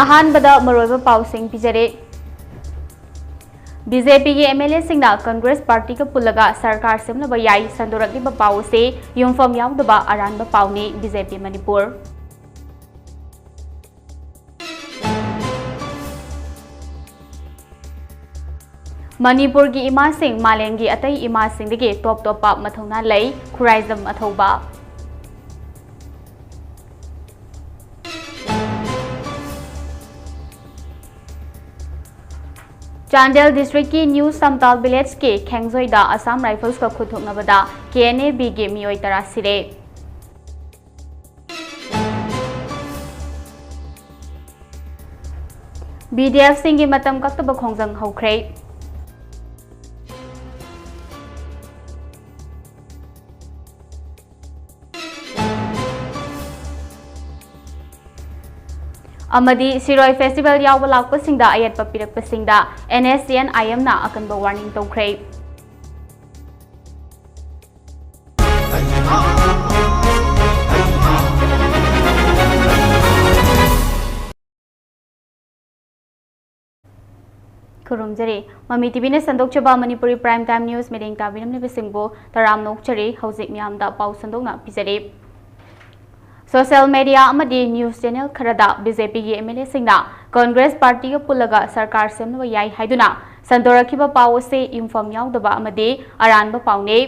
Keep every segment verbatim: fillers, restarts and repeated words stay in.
ꯑꯍꯥꯟꯕꯗ ꯃꯔꯨꯑꯣꯏꯕ ꯄꯥꯎꯁꯤꯡ ꯄꯤꯖꯔꯦ꯫ ꯕꯤ ꯖꯦ ꯄꯤꯒꯤ ꯑꯦꯝ ꯑꯦꯜ ꯑꯦꯁꯤꯡꯅ ꯀꯪꯒ꯭ꯔꯦꯁ ꯄꯥꯔꯇꯤꯒ ꯄꯨꯜꯂꯒ ꯁꯔꯀꯥꯔ ꯁꯦꯝꯅꯕ ꯌꯥꯏ, ꯁꯟꯗꯣꯔꯛꯂꯤꯕ ꯄꯥꯎ ꯑꯁꯤ ꯌꯨꯝꯐꯝ ꯌꯥꯎꯗꯕ ꯑꯔꯥꯟꯕ ꯄꯥꯎꯅꯤ, ꯕꯤ ꯖꯦ ꯄꯤ ꯃꯅꯤꯄꯨꯔ꯫ ꯃꯅꯤꯄꯨꯔꯒꯤ ꯏꯃꯥꯁꯤꯡ ꯃꯥꯂꯦꯝꯒꯤ ꯑꯇꯩ ꯏꯃꯥꯁꯤꯡꯗꯒꯤ ꯇꯣꯞ ꯇꯣꯞꯄ ꯃꯊꯧꯅꯥ ꯂꯩ, ꯈꯨꯔꯥꯏꯖꯝ ꯑꯊꯧꯕ꯫ ꯆꯥꯟꯗꯦꯜ ꯗꯤꯁꯇ꯭ꯔꯤꯛꯀꯤ ꯅ꯭ꯌꯨ ꯁꯝꯇꯥꯜ ꯚꯤꯂꯦꯖꯀꯤ ꯈꯦꯡꯖꯣꯏꯗ ꯑꯁꯥꯝ ꯔꯥꯏꯐꯜꯁꯀ ꯈꯨꯠꯊꯣꯛꯅꯕꯗ ꯀꯦ ꯑꯦꯟ ꯑꯦ ꯕꯤꯒꯤ ꯃꯤꯑꯣꯏ ꯇꯔꯥ ꯁꯤꯔꯦ꯫ ꯕꯤ ꯗꯤ ꯑꯦꯐꯁꯤꯡꯒꯤ ꯃꯇꯝ ꯀꯛꯇꯕ ꯈꯣꯡꯖꯪ ꯍꯧꯈ꯭ꯔꯦ꯫ ꯑꯃꯗꯤ ꯁꯤꯔꯣꯏ ꯐꯦꯁꯇꯤꯚꯦꯜ ꯌꯥꯎꯕ ꯂꯥꯛꯄꯁꯤꯡꯗ ꯑꯌꯦꯠꯄ ꯄꯤꯔꯛꯄꯁꯤꯡꯗ ꯑꯦꯟ ꯑꯦꯁ ꯁꯤ ꯑꯦꯟ ꯑꯥꯏ ꯑꯦꯝꯅ ꯑꯀꯟꯕ ꯋꯥꯔꯅꯤꯡ ꯇꯧꯈ꯭ꯔꯦ꯫ ꯈꯨꯔꯨꯝꯖꯔꯤ꯫ ꯃꯃꯤ ꯇꯤ ꯚꯤꯅ ꯁꯟꯗꯣꯛꯆꯕ ꯃꯅꯤꯄꯨꯔꯤ Prime Time News ꯃꯤꯠꯌꯦꯡ ꯇꯥꯕꯤꯔꯝꯂꯤꯕꯁꯤꯡꯕꯨ ꯇꯔꯥꯝꯅ ꯑꯣꯛꯆꯔꯤ꯫ ꯍꯧꯖꯤꯛ ꯃꯤꯌꯥꯝꯗ ꯄꯥꯎ ꯁꯟꯗꯣꯛꯅ ꯄꯤꯖꯔꯤ꯫ Social media ꯑꯃꯗꯤ news channel ꯈꯔꯗ ꯕꯤ ꯖꯦ ꯄꯤꯒꯤ ꯑꯦꯝ ꯑꯦꯜ ꯑꯦꯁꯤꯡꯅ ꯀꯪꯒ꯭ꯔꯦꯁ ꯄꯥꯔꯇꯤꯒ ꯄꯨꯜꯂꯒ ꯁꯔꯀꯥꯔ ꯁꯦꯝꯅꯕ ꯌꯥꯏ ꯍꯥꯏꯗꯨꯅ ꯁꯟꯗꯣꯔꯛꯈꯤꯕ ꯄꯥꯎ ꯑꯁꯤ ꯌꯨꯝꯐꯝ ꯌꯥꯎꯗꯕ ꯑꯃꯗꯤ ꯑꯔꯥꯟꯕ ꯄꯥꯎꯅꯤ꯫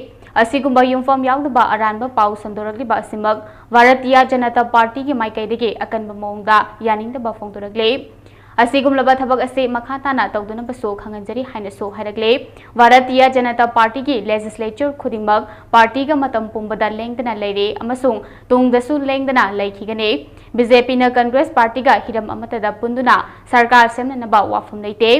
ꯑꯁꯤꯒꯨꯝꯕ ꯌꯨꯝꯐꯝ ꯌꯥꯎꯗꯕ ꯑꯔꯥꯟꯕ ꯄꯥꯎ ꯁꯟꯗꯣꯔꯛꯂꯤꯕ ꯑꯁꯤꯃꯛ ꯚꯥꯔꯇꯤꯌ ꯖꯅꯇꯥ ꯄꯥꯔꯇꯤꯒꯤ ꯃꯥꯏꯀꯩꯗꯒꯤ ꯑꯀꯟꯕ ꯃꯑꯣꯡꯗ ꯌꯥꯅꯤꯡꯗꯕ ꯐꯣꯡꯗꯣꯔꯛꯂꯤ꯫ ꯑꯁꯤꯒꯨꯝꯂꯕ ꯊꯕꯛ ꯑꯁꯤ ꯃꯈꯥ ꯇꯥꯅ ꯇꯧꯗꯅꯕꯁꯨ ꯈꯪꯍꯟꯖꯔꯤ ꯍꯥꯏꯅꯁꯨ ꯍꯥꯏꯔꯛꯂꯦ꯫ ꯚꯥꯔꯇꯤꯌ ꯖꯅꯇꯥ ꯄꯥꯔꯇꯤꯒꯤ legislature ꯈꯨꯗꯤꯡꯃꯛ ꯄꯥꯔꯇꯤꯒ ꯃꯇꯝ ꯄꯨꯝꯕꯗ ꯂꯦꯡꯗꯅ ꯂꯩꯔꯦ ꯑꯃꯁꯨꯡ ꯇꯨꯡꯗꯁꯨ ꯂꯦꯡꯗꯅ ꯂꯩꯈꯤꯒꯅꯤ꯫ ꯕꯤ ꯖꯦ ꯄꯤꯅ ꯀꯪꯒ꯭ꯔꯦꯁ ꯄꯥꯔꯇꯤꯒ ꯍꯤꯔꯝ ꯑꯃꯠꯇꯗ ꯄꯨꯟꯗꯨꯅ ꯁꯔꯀꯥꯔ ꯁꯦꯝꯅꯅꯕ ꯋꯥꯐꯝ ꯂꯩꯇꯦ꯫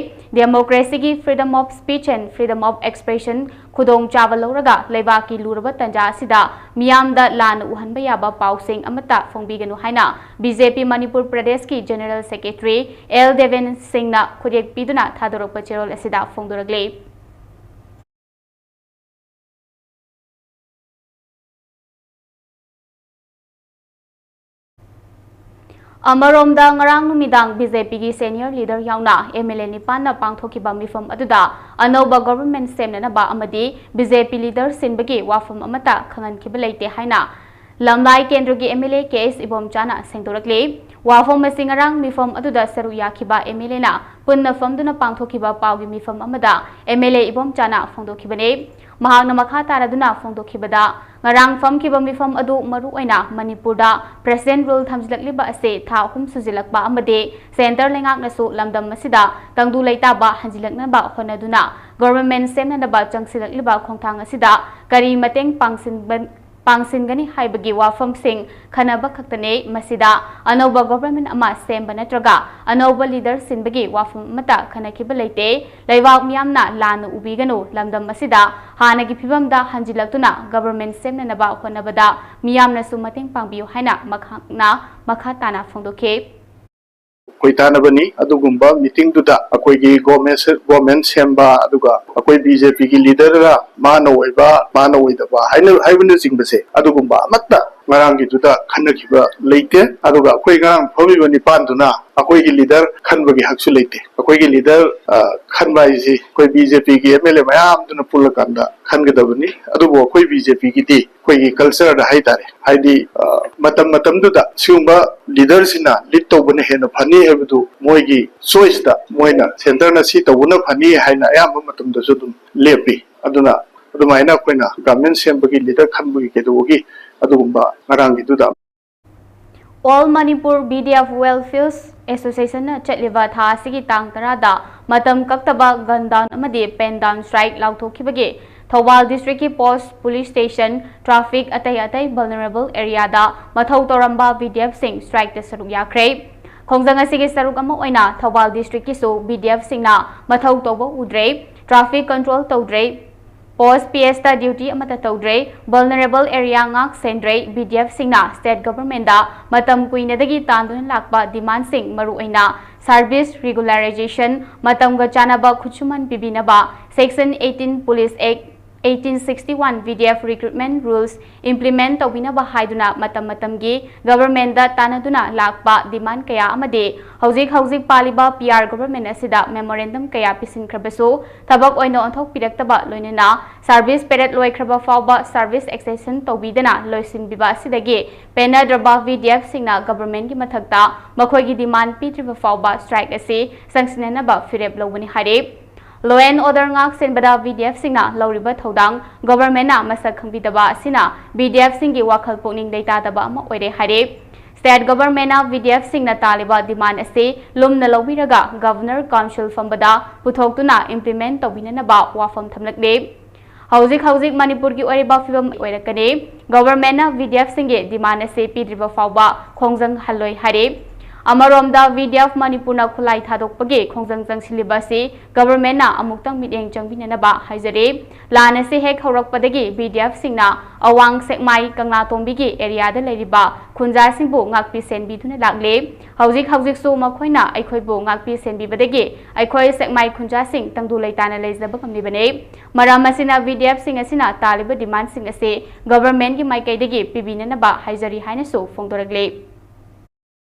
Democracy ꯒꯤ freedom of speech and freedom of expression ꯈꯨꯗꯣꯡꯆꯥꯕ ꯂꯧꯔꯒ ꯂꯩꯕꯥꯛꯀꯤ ꯂꯨꯔꯕ ꯇꯥꯟꯖꯥ ꯑꯁꯤꯗ ꯃꯤꯌꯥꯝꯗ ꯂꯥꯟꯅ ꯎꯍꯟꯕ ꯌꯥꯕ ꯄꯥꯎꯁꯤꯡ ꯑꯃꯠꯇ ꯐꯣꯡꯕꯤꯒꯅꯨ ꯍꯥꯏꯅ ꯕꯤ ꯖꯦ ꯄꯤ ꯃꯅꯤꯄꯨꯔ ꯄ꯭ꯔꯗꯦꯁꯀꯤ ꯖꯦꯅꯔꯦꯜ ꯁꯦꯀ꯭ꯔꯦꯇꯔꯤ ꯑꯦꯜ ꯗꯦꯕꯦꯟ ꯁꯤꯡꯅ ꯈꯨꯠꯌꯦꯛ ꯄꯤꯗꯨꯅ ꯊꯥꯗꯣꯔꯛꯄ ꯆꯦꯔꯣꯜ ꯑꯁꯤꯗ ꯐꯣꯡꯗꯣꯔꯛꯂꯤ꯫ ꯑꯃꯔꯣꯝꯗ, ꯉꯔꯥꯡ ꯅꯨꯃꯤꯗꯥꯡ ꯕꯤ ꯖꯦ ꯄꯤꯒꯤ senior leader ꯌꯥꯎꯅ ꯑꯦꯝ ꯑꯦꯜ ꯑꯦ ꯅꯤꯄꯥꯟꯅ ꯄꯥꯡꯊꯣꯛꯈꯤꯕ ꯃꯤꯐꯝ ꯑꯗꯨꯗ ꯑꯅꯧꯕ government ꯁꯦꯝꯅꯅꯕ ꯑꯃꯗꯤ ꯕꯤ ꯖꯦ ꯄꯤ leader ꯁꯤꯟꯕꯒꯤ ꯋꯥꯐꯝ ꯑꯃꯠꯇ ꯈꯪꯍꯟꯈꯤꯕ ꯂꯩꯇꯦ ꯍꯥꯏꯅ ꯂꯝꯂꯥꯏ ꯀꯦꯟꯗ꯭ꯔꯒꯤ ꯑꯦꯝ ꯑꯦꯜ ꯑꯦ ꯀꯦ ꯑꯦꯁ ꯏꯕꯣꯝꯆꯥꯅ ꯁꯦꯡꯗꯣꯔꯛꯂꯤ꯫ ꯋꯥꯐꯝ ꯑꯁꯤ ꯉꯔꯥꯡ ꯃꯤꯐꯝ ꯑꯗꯨꯗ ꯁꯔꯨꯛ ꯌꯥꯈꯤꯕ ꯑꯦꯝ ꯑꯦꯜ ꯑꯦꯅ ꯄꯨꯟꯅ ꯐꯝꯗꯨꯅ ꯄꯥꯡꯊꯣꯛꯈꯤꯕ ꯄꯥꯎꯒꯤ ꯃꯤꯐꯝ ꯑꯃꯗ ꯑꯦꯝ ꯑꯦꯜ ꯑꯦ ꯏꯕꯣꯝꯆꯥꯅ ꯐꯣꯡꯗꯣꯛꯈꯤꯕꯅꯤ꯫ ꯃꯍꯥꯛꯅ ꯃꯈꯥ ꯇꯥꯔꯗꯨꯅ ꯐꯣꯡꯗꯣꯛꯈꯤꯕꯗ, ꯉꯔꯥꯡ ꯐꯝꯈꯤꯕ ꯃꯤꯐꯝ ꯑꯗꯨ ꯃꯔꯨꯑꯣꯏꯅ ꯃꯅꯤꯄꯨꯔꯗ President Rule ꯊꯝꯖꯤꯜꯂꯛꯂꯤꯕ ꯑꯁꯤ ꯊꯥ ꯑꯍꯨꯝ ꯁꯨꯖꯤꯜꯂꯛꯄ ꯑꯃꯗꯤ centre ꯂꯩꯉꯥꯛꯅꯁꯨ ꯂꯝꯗꯝ ꯑꯁꯤꯗ ꯇꯪꯗꯨ ꯂꯩꯇꯥꯕ ꯍꯟꯖꯤꯜꯂꯛꯅꯕ ꯍꯣꯠꯅꯗꯨꯅ government ꯁꯦꯝꯅꯅꯕ ꯆꯪꯁꯤꯜꯂꯛꯂꯤꯕ ꯈꯣꯡꯊꯥꯡ ꯑꯁꯤꯗ ꯀꯔꯤ ꯃꯇꯦꯡ ꯄꯥꯡꯁꯤꯟꯕ-, ꯄꯥꯡꯁꯤꯟꯒꯅꯤ ꯍꯥꯏꯕꯒꯤ ꯋꯥꯐꯝꯁꯤꯡ ꯈꯟꯅꯕ ꯈꯛꯇꯅꯤ꯫ ꯃꯁꯤꯗ ꯑꯅꯧꯕ government ꯑꯃ ꯁꯦꯝꯕ ꯅꯠꯇ꯭ꯔꯒ ꯑꯅꯧꯕ leader ꯁꯤꯟꯕꯒꯤ ꯋꯥꯐꯝ ꯑꯃꯠꯇ ꯈꯟꯅꯈꯤꯕ ꯂꯩꯇꯦ꯫ ꯂꯩꯕꯥꯛ ꯃꯤꯌꯥꯝꯅ ꯂꯥꯟꯅ ꯎꯕꯤꯒꯅꯨ, ꯂꯝꯗꯝ ꯑꯁꯤꯗ ꯍꯥꯟꯅꯒꯤ ꯐꯤꯕꯝꯗ ꯍꯟꯖꯤꯜꯂꯛꯇꯨꯅ government ꯁꯦꯝꯅꯅꯕ ꯍꯣꯠꯅꯕꯗ ꯃꯤꯌꯥꯝꯅꯁꯨ ꯃꯇꯦꯡ ꯄꯥꯡꯕꯤꯌꯨ ꯍꯥꯏꯅ ꯃꯍꯥꯛꯅ ꯃꯈꯥ ꯇꯥꯅ ꯐꯣꯡꯗꯣꯛꯈꯤ꯫ ꯈꯣꯏ ꯇꯥꯅꯕꯅꯤ꯫ ꯑꯗꯨꯒꯨꯝꯕ meeting ꯗꯨꯗ ꯑꯩꯈꯣꯏꯒꯤ government ꯁꯦ-, government ꯁꯦꯝꯕ, ꯑꯗꯨꯒ ꯑꯩꯈꯣꯏ B J P ꯒꯤ leader ꯔ ꯃꯥꯅ ꯑꯣꯏꯕ, ꯃꯥꯅ ꯑꯣꯏꯗꯕ ꯍꯥꯏꯅ, ꯍꯥꯏꯕꯅꯆꯤꯡꯕꯁꯦ, ꯑꯗꯨꯒꯨꯝꯕ ꯑꯃꯠꯇ ꯉꯔꯥꯡꯒꯤꯗꯨꯗ ꯈꯟꯅꯈꯤꯕ ꯂꯩꯇꯦ꯫ ꯑꯗꯨꯒ ꯑꯩꯈꯣꯏ ꯉꯔꯥꯡ ꯐꯝꯃꯤꯕ ꯅꯤꯄꯥꯟꯗꯨꯅ ꯑꯩꯈꯣꯏꯒꯤ leader ꯈꯟꯕꯒꯤ ꯍꯛꯁꯨ ꯂꯩꯇꯦ꯫ ꯑꯩꯈꯣꯏꯒꯤ leader, ꯑ, ꯈꯟꯕ ꯍꯥꯏꯁꯤ ꯑꯩꯈꯣꯏ B J P ꯒꯤ M L A ꯃꯌꯥꯝꯗꯨꯅ ꯄꯨꯜꯂꯀꯥꯟꯗ ꯈꯟꯒꯗꯕꯅꯤ꯫ ꯑꯗꯨꯕꯨ ꯑꯩꯈꯣꯏ B J P ꯒꯤꯗꯤ ꯑꯩꯈꯣꯏꯒꯤ culture ꯗ ꯍꯥꯏꯇꯥꯔꯦ, ꯍꯥꯏꯗꯤ, ꯑ, ꯃꯇꯝ ꯃꯇꯝꯗꯨꯗ ꯁꯤꯒꯨꯝꯕ leader ꯁꯤꯅ lead ꯇꯧꯕꯅ ꯍꯦꯟꯅ ꯐꯅꯤ ꯍꯥꯏꯕꯗꯨ ꯃꯣꯏꯒꯤ choice ꯇ, ꯃꯣꯏꯅ centre ꯅ ꯁꯤ ꯇꯧꯕꯅ ꯐꯅꯤ ꯍꯥꯏꯅ ꯑꯌꯥꯝꯕ ꯃꯇꯝꯗꯁꯨ ꯑꯗꯨꯝ ꯂꯦꯞꯄꯤ꯫ ꯑꯗꯨꯅ ꯑꯗꯨꯃꯥꯏꯅ ꯑꯩꯈꯣꯏꯅ government ꯁꯦꯝꯕꯒꯤ leader ꯈꯟꯕꯒꯤ ꯀꯩꯗꯧꯕꯒꯤ ꯑꯗꯨꯒꯨꯝꯕ ꯉꯔꯥꯡꯒꯤꯗꯨꯗ All Manipur B D F Welfare Association ꯅ ꯆꯠꯂꯤꯕ ꯊꯥ ꯑꯁꯤꯒꯤ ꯇꯥꯡ ꯇꯔꯥꯗ ꯃꯇꯝ ꯀꯛꯇꯕ gun down ꯑꯃꯗꯤ pen down strike ꯂꯥꯎꯊꯣꯛꯈꯤꯕꯒꯤ Thoubal district ꯀꯤ post, police station, traffic, ꯑꯇꯩ ꯑꯇꯩ vulnerable area ꯗ ꯃꯊꯧ ꯇꯧꯔꯝꯕ B D F ꯁꯤꯡ strike ꯇ ꯁꯔꯨꯛ ꯌꯥꯈ꯭ꯔꯦ꯫ ꯈꯣꯡꯖꯪ ꯑꯁꯤꯒꯤ ꯁꯔꯨꯛ ꯑꯃ ꯑꯣꯏꯅ ꯊꯧꯕꯥꯜ district ꯀꯤꯁꯨ B D F ꯁꯤꯡꯅ ꯃꯊꯧ ꯇꯧꯕ ꯎꯗ꯭ꯔꯦ, traffic control ꯇꯧꯗ꯭ꯔꯦ, post, P S ꯇ duty ꯑꯃꯠꯇ ꯇꯧꯗ꯭ꯔꯦ꯫ Vulnerable area ꯉꯥꯛ ꯁꯦꯟꯗ꯭ꯔꯦ꯫ B D F ꯁꯤꯡꯅ state government ꯗ ꯃꯇꯝ ꯀꯨꯏꯅꯗꯒꯤ ꯇꯥꯟꯗꯨꯅ ꯂꯥꯛꯄ demand ꯁꯤꯡ, ꯃꯔꯨꯑꯣꯏꯅ service regularization, ꯃꯇꯝꯒ ꯆꯥꯟꯅꯕ ꯈꯨꯠꯁꯨꯃꯟ ꯄꯤꯕꯤꯅꯕ, Section eighteen Police Act, eighteen sixty one VDF Recruitment Rules implement ꯇꯧꯕꯤꯅꯕ ꯍꯥꯏꯗꯨꯅ ꯃꯇꯝ ꯃꯇꯝꯒꯤ governmentꯗ ꯇꯥꯟꯅꯗꯨꯅ ꯂꯥꯛꯄ demand ꯀꯌꯥ ꯑꯃꯗꯤ ꯍꯧꯖꯤꯛ ꯍꯧꯖꯤꯛ ꯄꯥꯜꯂꯤꯕ PR government ꯑꯁꯤꯗ memorandum ꯀꯌꯥ ꯄꯤꯁꯤꯟꯈ꯭ꯔꯕꯁꯨ ꯊꯕꯛ ꯑꯣꯏꯅ ꯑꯣꯟꯊꯣꯛꯄꯤꯔꯛꯇꯕ, ꯂꯣꯏꯅꯅ service period ꯂꯣꯏꯈ꯭ꯔꯕ ꯐꯥꯎꯕ service extension ꯇꯧꯕꯤꯗꯅ ꯂꯣꯏꯁꯤꯟꯕꯤꯕ ꯑꯁꯤꯗꯒꯤ ꯄꯦꯟꯅꯗ꯭ꯔꯕ VDFꯁꯤꯡꯅ governmentꯀꯤ ꯃꯊꯛꯇ ꯃꯈꯣꯏꯒꯤ demand ꯄꯤꯗ꯭ꯔꯤꯕ ꯐꯥꯎꯕ strike ꯑꯁꯤ ꯆꯪꯁꯤꯟꯅꯅꯕ ꯐꯤꯔꯦꯞ ꯂꯧꯕꯅꯤ ꯍꯥꯏꯔꯤ꯫ Law and order ꯉꯥꯛ ꯁꯦꯟꯕꯗ VDFꯁꯤꯡꯅ ꯂꯧꯔꯤꯕ ꯊꯧꯗꯥꯡ governmentꯅ ꯃꯁꯛ ꯈꯪꯕꯤꯗꯕ ꯑꯁꯤꯅ VDFꯁꯤꯡꯒꯤ ꯋꯥꯈꯜ ꯄꯨꯛꯅꯤꯡ ꯂꯩꯇꯥꯗꯕ ꯑꯃ ꯑꯣꯏꯔꯦ ꯍꯥꯏꯔꯤ꯫ State governmentꯅ VDFꯁꯤꯡꯅ ꯇꯥꯜꯂꯤꯕ demand ꯑꯁꯤ ꯂꯨꯝꯅ ꯂꯧꯕꯤꯔꯒ Governor Council ꯐꯝꯕꯗ ꯄꯨꯊꯣꯛꯇꯨꯅ implement ꯇꯧꯕꯤꯅꯅꯕ ꯋꯥꯐꯝ ꯊꯝꯂꯛꯂꯤ꯫ ꯍꯧꯖꯤꯛ ꯍꯧꯖꯤꯛ ꯃꯅꯤꯄꯨꯔꯒꯤ ꯑꯣꯏꯔꯤꯕ ꯐꯤꯕꯝ ꯑꯣꯏꯔꯛꯀꯅꯤ꯫ Governmentꯅ VDFꯁꯤꯡꯒꯤ demand ꯑꯁꯤ ꯄꯤꯗ꯭ꯔꯤꯕ ꯐꯥꯎꯕ ꯈꯣꯡꯖꯪ ꯍꯜꯂꯣꯏ ꯍꯥꯏꯔꯤ꯫ ꯑꯃꯔꯣꯝꯗ VDF ꯃꯅꯤꯄꯨꯔꯅ ꯈꯨꯠꯂꯥꯏ ꯊꯥꯗꯣꯛꯄꯒꯤ ꯈꯣꯡꯖꯪ ꯆꯪꯁꯤꯜꯂꯤꯕ ꯑꯁꯤ governmentꯅ ꯑꯃꯨꯛꯇꯪ ꯃꯤꯠꯌꯦꯡ ꯆꯪꯕꯤꯅꯅꯕ ꯍꯥꯏꯖꯔꯤ꯫ ꯂꯥꯟ ꯑꯁꯤ ꯍꯦꯛ ꯍꯧꯔꯛꯄꯗꯒꯤ VDFꯁꯤꯡꯅ ꯑꯋꯥꯡ ꯁꯦꯛꯃꯥꯏ ꯀꯪꯂꯥꯇꯣꯡꯕꯤꯒꯤ areaꯗ ꯂꯩꯔꯤꯕ ꯈꯨꯟꯖꯥꯁꯤꯡꯕꯨ ꯉꯥꯛꯄꯤ ꯁꯦꯟꯕꯤꯗꯨꯅ ꯂꯥꯛꯂꯤ꯫ ꯍꯧꯖꯤꯛ ꯍꯧꯖꯤꯛꯁꯨ ꯃꯈꯣꯏꯅ ꯑꯩꯈꯣꯏꯕꯨ ꯉꯥꯛꯄꯤ ꯁꯦꯟꯕꯤꯕꯗꯒꯤ ꯑꯩꯈꯣꯏ ꯁꯦꯛꯃꯥꯏ ꯈꯨꯟꯖꯥꯁꯤꯡ ꯇꯪꯗꯨ ꯂꯩꯇꯥꯅ ꯂꯩꯖꯕ ꯉꯝꯂꯤꯕꯅꯤ꯫ ꯃꯔꯝ ꯑꯁꯤꯅ VDFꯁꯤꯡ ꯑꯁꯤꯅ ꯇꯥꯜꯂꯤꯕ demandꯁꯤꯡ ꯑꯁꯤ governmentꯀꯤ ꯃꯥꯏꯀꯩꯗꯒꯤ ꯄꯤꯕꯤꯅꯅꯕ ꯍꯥꯏꯖꯔꯤ ꯍꯥꯏꯅꯁꯨ ꯐꯣꯡꯗꯣꯔꯛꯂꯤ꯫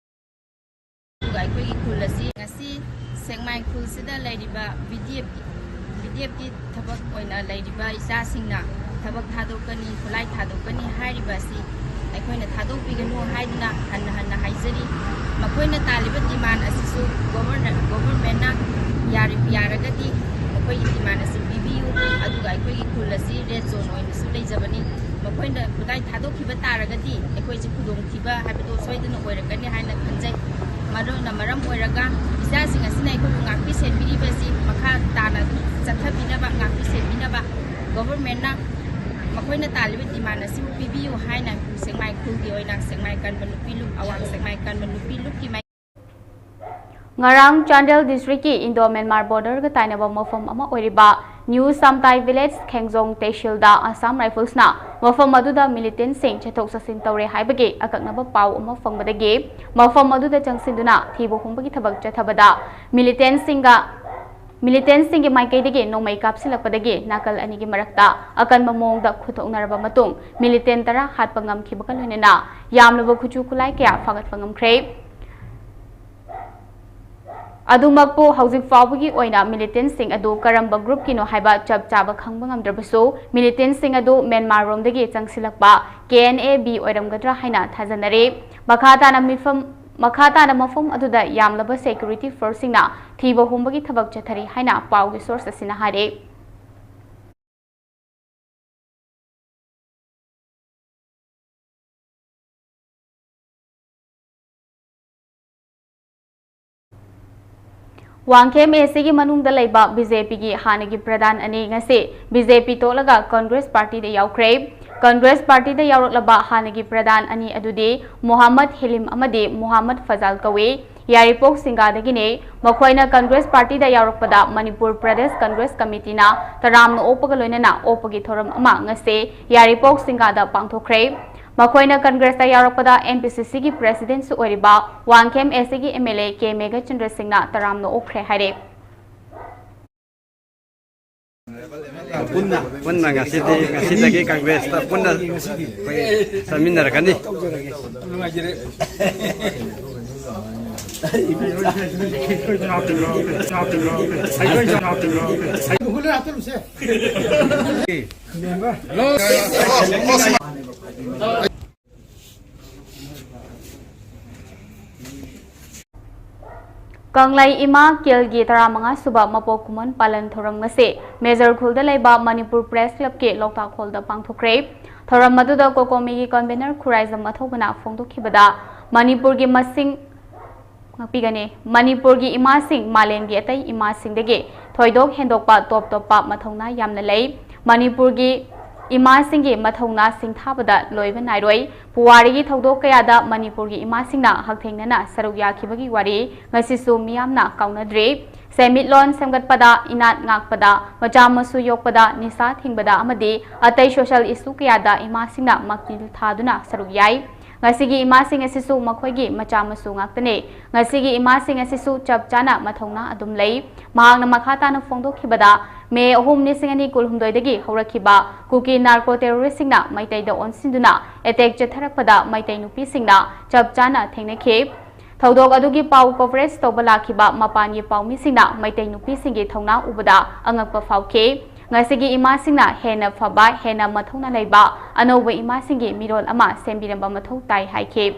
ꯑꯗꯨꯒ ꯑꯩꯈꯣꯏꯒꯤ ꯈꯨꯜ ꯑꯁꯤ ꯉꯁꯤ ꯁꯦꯛꯃꯥꯏ ꯈꯨꯜꯁꯤꯗ ꯂꯩꯔꯤꯕ VDFꯀꯤ, VDFꯀꯤ ꯊꯕꯛ ꯑꯣꯏꯅ ꯂꯩꯔꯤꯕ ꯏꯆꯥꯁꯤꯡꯅ ꯊꯕꯛ ꯊꯥꯗꯣꯛꯀꯅꯤ, ꯈꯨꯠꯂꯥꯏ ꯊꯥꯗꯣꯛꯀꯅꯤ ꯍꯥꯏꯔꯤꯕ ꯑꯁꯤ ꯑꯩꯈꯣꯏꯅ ꯊꯥꯗꯣꯛꯄꯤꯒꯅꯨ ꯍꯥꯏꯗꯨꯅ ꯍꯟꯅ ꯍꯟꯅ ꯍꯥꯏꯖꯔꯤ꯫ ꯃꯈꯣꯏꯅ ꯇꯥꯜꯂꯤꯕ demand ꯑꯁꯤꯁꯨ governor-, governmentꯅ ꯌꯥꯔꯤ-, ꯌꯥꯔꯒꯗꯤ ꯃꯈꯣꯏꯒꯤ demand ꯑꯁꯤ ꯄꯤꯕꯤꯌꯨ꯫ ꯑꯗꯨꯒ ꯑꯩꯈꯣꯏꯒꯤ ꯈꯨꯜ ꯑꯁꯤ red zone ꯑꯣꯏꯅꯁꯨ ꯂꯩꯖꯕꯅꯤ꯫ ꯃꯈꯣꯏꯅ ꯈꯨꯠꯂꯥꯏ ꯊꯥꯗꯣꯛꯈꯤꯕ ꯇꯥꯔꯒꯗꯤ ꯑꯩꯈꯣꯏꯁꯦ ꯈꯨꯗꯣꯡꯊꯤꯕ ꯍꯥꯏꯕꯗꯨ ꯁꯣꯏꯗꯅ ꯑꯣꯏꯔꯛꯀꯅꯤ ꯍꯥꯏꯅ ꯈꯟꯖꯩ꯫ ꯃꯗꯨꯅ ꯃꯔꯝ ꯑꯣꯏꯔꯒ ꯏꯆꯥꯁꯤꯡ ꯑꯁꯤꯅ ꯑꯩꯈꯣꯏꯕꯨ ꯉꯥꯛꯄꯤ ꯁꯦꯟꯕꯤꯔꯤꯕ ꯑꯁꯤ ꯃꯈꯥ ꯇꯥꯅ ꯑꯗꯨꯝ ꯆꯠꯊꯕꯤꯅꯕ, ꯉꯥꯛꯄꯤ ꯁꯦꯟꯕꯤꯅꯕ governmentꯅ ꯃꯈꯣꯏꯅ ꯇꯥꯜꯂꯤꯕ demand ꯑꯁꯤꯕꯨ ꯄꯤꯕꯤꯌꯨ ꯍꯥꯏꯅ ꯁꯦꯛꯃꯥꯏ ꯈꯨꯜꯒꯤ ꯑꯣꯏꯅ ꯁꯦꯛꯃꯥꯏ ꯀꯟꯕ ꯅꯨꯄꯤ ꯂꯨꯞ, ꯑꯋꯥꯡ ꯁꯦꯛꯃꯥꯏ ꯀꯟꯕ ꯅꯨꯄꯤ ꯂꯨꯞꯀꯤ ꯃꯥꯏ- ꯉꯔꯥꯡ ꯆꯥꯟꯗꯦꯜ districtꯀꯤ Indo Myanmar borderꯒ ꯇꯥꯏꯅꯕ ꯃꯐꯝ ꯑꯃ ꯑꯣꯏꯔꯤꯕ New Samtai Village ꯈꯦꯡꯖꯣꯡ ꯇꯦꯁꯤꯜꯗ Assam Riflesꯅ ꯃꯐꯝ ꯑꯗꯨꯗ militantꯁꯤꯡ ꯆꯠꯊꯣꯛ ꯆꯠꯁꯤꯟ ꯇꯧꯔꯦ ꯍꯥꯏꯕꯒꯤ ꯑꯀꯛꯅꯕ ꯄꯥꯎ ꯑꯃ ꯐꯪꯕꯗꯒꯤ ꯃꯐꯝ ꯑꯗꯨꯗ ꯆꯪꯁꯤꯟꯗꯨꯅ ꯊꯤꯕ ꯍꯨꯝꯕꯒꯤ ꯊꯕꯛ ꯆꯠꯊꯕꯗ militantꯁꯤꯡꯒ Militantꯁꯤꯡꯒꯤ ꯃꯥꯏꯀꯩꯗꯒꯤ ꯅꯣꯡꯃꯩ ꯀꯥꯞꯁꯤꯜꯂꯛꯄꯗꯒꯤ ꯅꯥꯀꯜ ꯑꯅꯤꯒꯤ ꯃꯔꯛꯇ ꯑꯀꯟꯕ ꯃꯑꯣꯡꯗ ꯈꯨꯠꯊꯣꯛꯅꯔꯕ ꯃꯇꯨꯡ, militant ꯇꯔꯥ ꯍꯥꯠꯄ ꯉꯝꯈꯤꯕꯒ ꯂꯣꯏꯅꯅ ꯌꯥꯝꯂꯕ ꯈꯨꯠꯁꯨ ꯈꯨꯠꯂꯥꯏ ꯀꯌꯥ ꯐꯥꯒꯠꯄ ꯉꯝꯈ꯭ꯔꯦ꯫ ꯑꯗꯨꯃꯛꯄꯨ ꯍꯧꯖꯤꯛ ꯐꯥꯎꯕꯒꯤ ꯑꯣꯏꯅ militantꯁꯤꯡ ꯑꯗꯨ ꯀꯔꯝꯕ groupꯀꯤꯅꯣ ꯍꯥꯏꯕ ꯆꯞ ꯆꯥꯕ ꯈꯪꯕ ꯉꯝꯗ꯭ꯔꯕꯁꯨ, militantꯁꯤꯡ ꯑꯗꯨ ꯃ꯭ꯌꯥꯟꯃꯥꯔ ꯔꯣꯝꯗꯒꯤ ꯆꯪꯁꯤꯜꯂꯛꯄ K N A B ꯑꯣꯏꯔꯝꯒꯗ꯭ꯔꯥ ꯍꯥꯏꯅ ꯊꯥꯖꯅꯔꯤ꯫ ꯃꯈꯥ ꯇꯥꯅ ꯃꯤꯐꯝ, ꯃꯈꯥ ꯇꯥꯅ ꯃꯐꯝ ꯑꯗꯨꯗ ꯌꯥꯝꯂꯕ security forceꯁꯤꯡꯅ ꯊꯤꯕ ꯍꯨꯝꯕꯒꯤ ꯊꯕꯛ ꯆꯠꯊꯔꯤ ꯍꯥꯏꯅ ꯄꯥꯎꯒꯤ source ꯑꯁꯤꯅ ꯍꯥꯏꯔꯦ꯫ ꯋꯥꯡꯈꯦꯝ ACꯒꯤ ꯃꯅꯨꯡꯗ ꯂꯩꯕ BJPꯒꯤ ꯍꯥꯟꯅꯒꯤ ꯄ꯭ꯔꯙꯥꯟ ꯑꯅꯤ ꯉꯁꯤ BJP ꯇꯣꯛꯂꯒ Congress partyꯗ ꯌꯥꯎꯈ꯭ꯔꯦ꯫ Congress partyꯗ ꯌꯥꯎꯔꯛꯂꯕ ꯍꯥꯟꯅꯒꯤ ꯄ꯭ꯔꯙꯥꯟ ꯑꯅꯤ ꯑꯗꯨꯗꯤ ꯃꯣꯍꯝꯃꯗ ꯍꯤꯂꯤꯝ ꯑꯃꯗꯤ ꯃꯣꯍꯝꯃꯗ ꯐꯖꯥꯜ ꯀꯧꯏ꯫ ꯌꯥꯏꯔꯤꯄꯣꯛ ꯁꯤꯡꯒꯥꯗꯒꯤꯅꯤ꯫ ꯃꯈꯣꯏꯅ Congress partyꯗ ꯌꯥꯎꯔꯛꯄꯗ ꯃꯅꯤꯄꯨꯔ ꯄ꯭ꯔꯗꯦꯁ Congress Committeeꯅ ꯇꯔꯥꯝꯅ ꯑꯣꯛꯄꯒ ꯂꯣꯏꯅꯅ ꯑꯣꯛꯄꯒꯤ ꯊꯧꯔꯝ ꯑꯃ ꯉꯁꯤ ꯌꯥꯏꯔꯤꯄꯣꯛ ꯁꯤꯡꯒꯥꯗ ꯄꯥꯡꯊꯣꯛꯈ꯭ꯔꯦ꯫ ꯃꯈꯣꯏꯅ Congressꯇ ꯌꯥꯎꯔꯛꯄꯗ MPCCꯒꯤ presidentꯁꯨ ꯑꯣꯏꯔꯤꯕ ꯋꯥꯡꯈꯦꯝ ACꯒꯤ MLA ꯀꯦ ꯃꯦꯘꯆꯟꯗ꯭ꯔ ꯁꯤꯡꯅ ꯇꯔꯥꯝꯅ ꯑꯣꯛꯈ꯭ꯔꯦ ꯍꯥꯏꯔꯦ꯫ ꯄꯨꯟꯅ, ꯄꯨꯟꯅ ꯉꯁꯤꯗꯤ, ꯉꯁꯤꯗꯒꯤ Congressꯇ ꯄꯨꯟꯅ ꯑꯩꯈꯣꯏ ꯆꯠꯃꯤꯟꯅꯔꯛꯀꯅꯤ꯫ ꯀꯪꯂꯩ ꯏꯃꯥ ꯀꯦꯜꯒꯤ ꯇꯔꯥꯃꯉꯥ ꯁꯨꯕ ꯃꯄꯣꯛ ꯀꯨꯝꯑꯣꯟ ꯄꯥꯂꯟ ꯊꯧꯔꯝ ꯉꯁꯤ ꯃꯦꯖꯔ ꯈꯨꯜꯗ ꯂꯩꯕ ꯃꯅꯤꯄꯨꯔ Press Clubꯀꯤ ꯂꯣꯛꯇꯥꯛ ꯍꯣꯜꯗ ꯄꯥꯡꯊꯣꯛꯈ꯭ꯔꯦ꯫ ꯊꯧꯔꯝ ꯑꯗꯨꯗ COCOMIꯒꯤ convener ꯈꯨꯔꯥꯏꯖꯝ ꯑꯊꯧꯕꯅ ꯐꯣꯡꯗꯣꯛꯈꯤꯕꯗ, ꯃꯅꯤꯄꯨꯔꯒꯤ ꯃꯁꯤꯡ ꯉꯥꯛꯄꯤꯒꯅꯤ꯫ ꯃꯅꯤꯄꯨꯔꯒꯤ ꯏꯃꯥꯁꯤꯡ ꯃꯥꯂꯦꯝꯒꯤ ꯑꯇꯩ ꯏꯃꯥꯁꯤꯡꯗꯒꯤ ꯊꯣꯏꯗꯣꯛ ꯍꯦꯟꯗꯣꯛꯄ ꯇꯣꯞ ꯇꯣꯞꯄ ꯃꯊꯧꯅꯥ ꯌꯥꯝꯅ ꯂꯩ꯫ ꯃꯅꯤꯄꯨꯔꯒꯤ ꯏꯃꯥꯁꯤꯡꯒꯤ ꯃꯊꯧꯅꯥ ꯁꯤꯡꯊꯥꯕꯗ ꯂꯣꯏꯕ ꯅꯥꯏꯔꯣꯏ꯫ ꯄꯨꯋꯥꯔꯤꯒꯤ ꯊꯧꯗꯣꯛ ꯀꯌꯥꯗ ꯃꯅꯤꯄꯨꯔꯒꯤ ꯏꯃꯥꯁꯤꯡꯅ ꯍꯛꯊꯦꯡꯅꯅ ꯁꯔꯨꯛ ꯌꯥꯈꯤꯕꯒꯤ ꯋꯥꯔꯤ ꯉꯁꯤꯁꯨ ꯃꯤꯌꯥꯝꯅ ꯀꯥꯎꯅꯗ꯭ꯔꯤ꯫ ꯁꯦꯟꯃꯤꯠꯂꯣꯟ ꯁꯦꯝꯒꯠꯄꯗ, ꯏꯅꯥꯠ ꯉꯥꯛꯄꯗ, ꯃꯆꯥ ꯃꯁꯨ ꯌꯣꯛꯄꯗ, ꯅꯤꯁꯥ ꯊꯤꯡꯕꯗ ꯑꯃꯗꯤ ꯑꯇꯩ social issue ꯀꯌꯥꯗ ꯏꯃꯥꯁꯤꯡꯅ ꯃꯥꯡꯖꯤꯜ ꯊꯥꯗꯨꯅ ꯁꯔꯨꯛ ꯌꯥꯏ꯫ ꯉꯁꯤꯒꯤ ꯏꯃꯥꯁꯤꯡ ꯑꯁꯤꯁꯨ ꯃꯈꯣꯏꯒꯤ ꯃꯆꯥ ꯃꯁꯨ ꯉꯥꯛꯇꯅꯤ꯫ ꯉꯁꯤꯒꯤ ꯏꯃꯥꯁꯤꯡ ꯑꯁꯤꯁꯨ ꯆꯞ ꯆꯥꯅ ꯃꯊꯧꯅꯥ ꯑꯗꯨꯝ ꯂꯩ꯫ ꯃꯍꯥꯛꯅ ꯃꯈꯥ ꯇꯥꯅ ꯐꯣꯡꯗꯣꯛꯈꯤꯕꯗ, ꯃꯦ ꯑꯍꯨꯝ, ꯂꯤꯁꯤꯡ ꯑꯅꯤ ꯀꯨꯟꯍꯨꯝꯗꯣꯏꯗꯒꯤ ꯍꯧꯔꯛꯈꯤꯕ ꯀꯨꯀꯤ ꯅꯥꯔꯀꯣ ꯇꯦꯔꯣꯔꯤꯁꯁꯤꯡꯅ ꯃꯩꯇꯩꯗ ꯑꯣꯟꯁꯤꯟꯗꯨꯅ ꯑꯦꯇꯦꯛ ꯆꯠꯊꯔꯛꯄꯗ ꯃꯩꯇꯩ ꯅꯨꯄꯤꯁꯤꯡꯅ ꯆꯞ ꯆꯥꯅ ꯊꯦꯡꯅꯈꯤ꯫ ꯊꯧꯗꯣꯛ ꯑꯗꯨꯒꯤ ꯄꯥꯎ ꯀꯣꯚꯔꯦꯖ ꯇꯧꯕ ꯂꯥꯛꯈꯤꯕ ꯃꯄꯥꯟꯒꯤ ꯄꯥꯎꯃꯤꯁꯤꯡꯅ ꯃꯩꯇꯩ ꯅꯨꯄꯤꯁꯤꯡꯒꯤ ꯊꯧꯅꯥ ꯎꯕꯗ ꯑꯉꯛꯄ ꯐꯥꯎꯈꯤ꯫ ꯉꯁꯤꯒꯤ ꯏꯃꯥꯁꯤꯡꯅ ꯍꯦꯟꯅ ꯐꯕ, ꯍꯦꯟꯅ ꯃꯊꯧꯅꯥ ꯂꯩꯕ ꯑꯅꯧꯕ ꯏꯃꯥꯁꯤꯡꯒꯤ ꯃꯤꯔꯣꯜ ꯑꯃ ꯁꯦꯝꯕꯤꯔꯝꯕ ꯃꯊꯧ ꯇꯥꯏ ꯍꯥꯏꯈꯤ꯫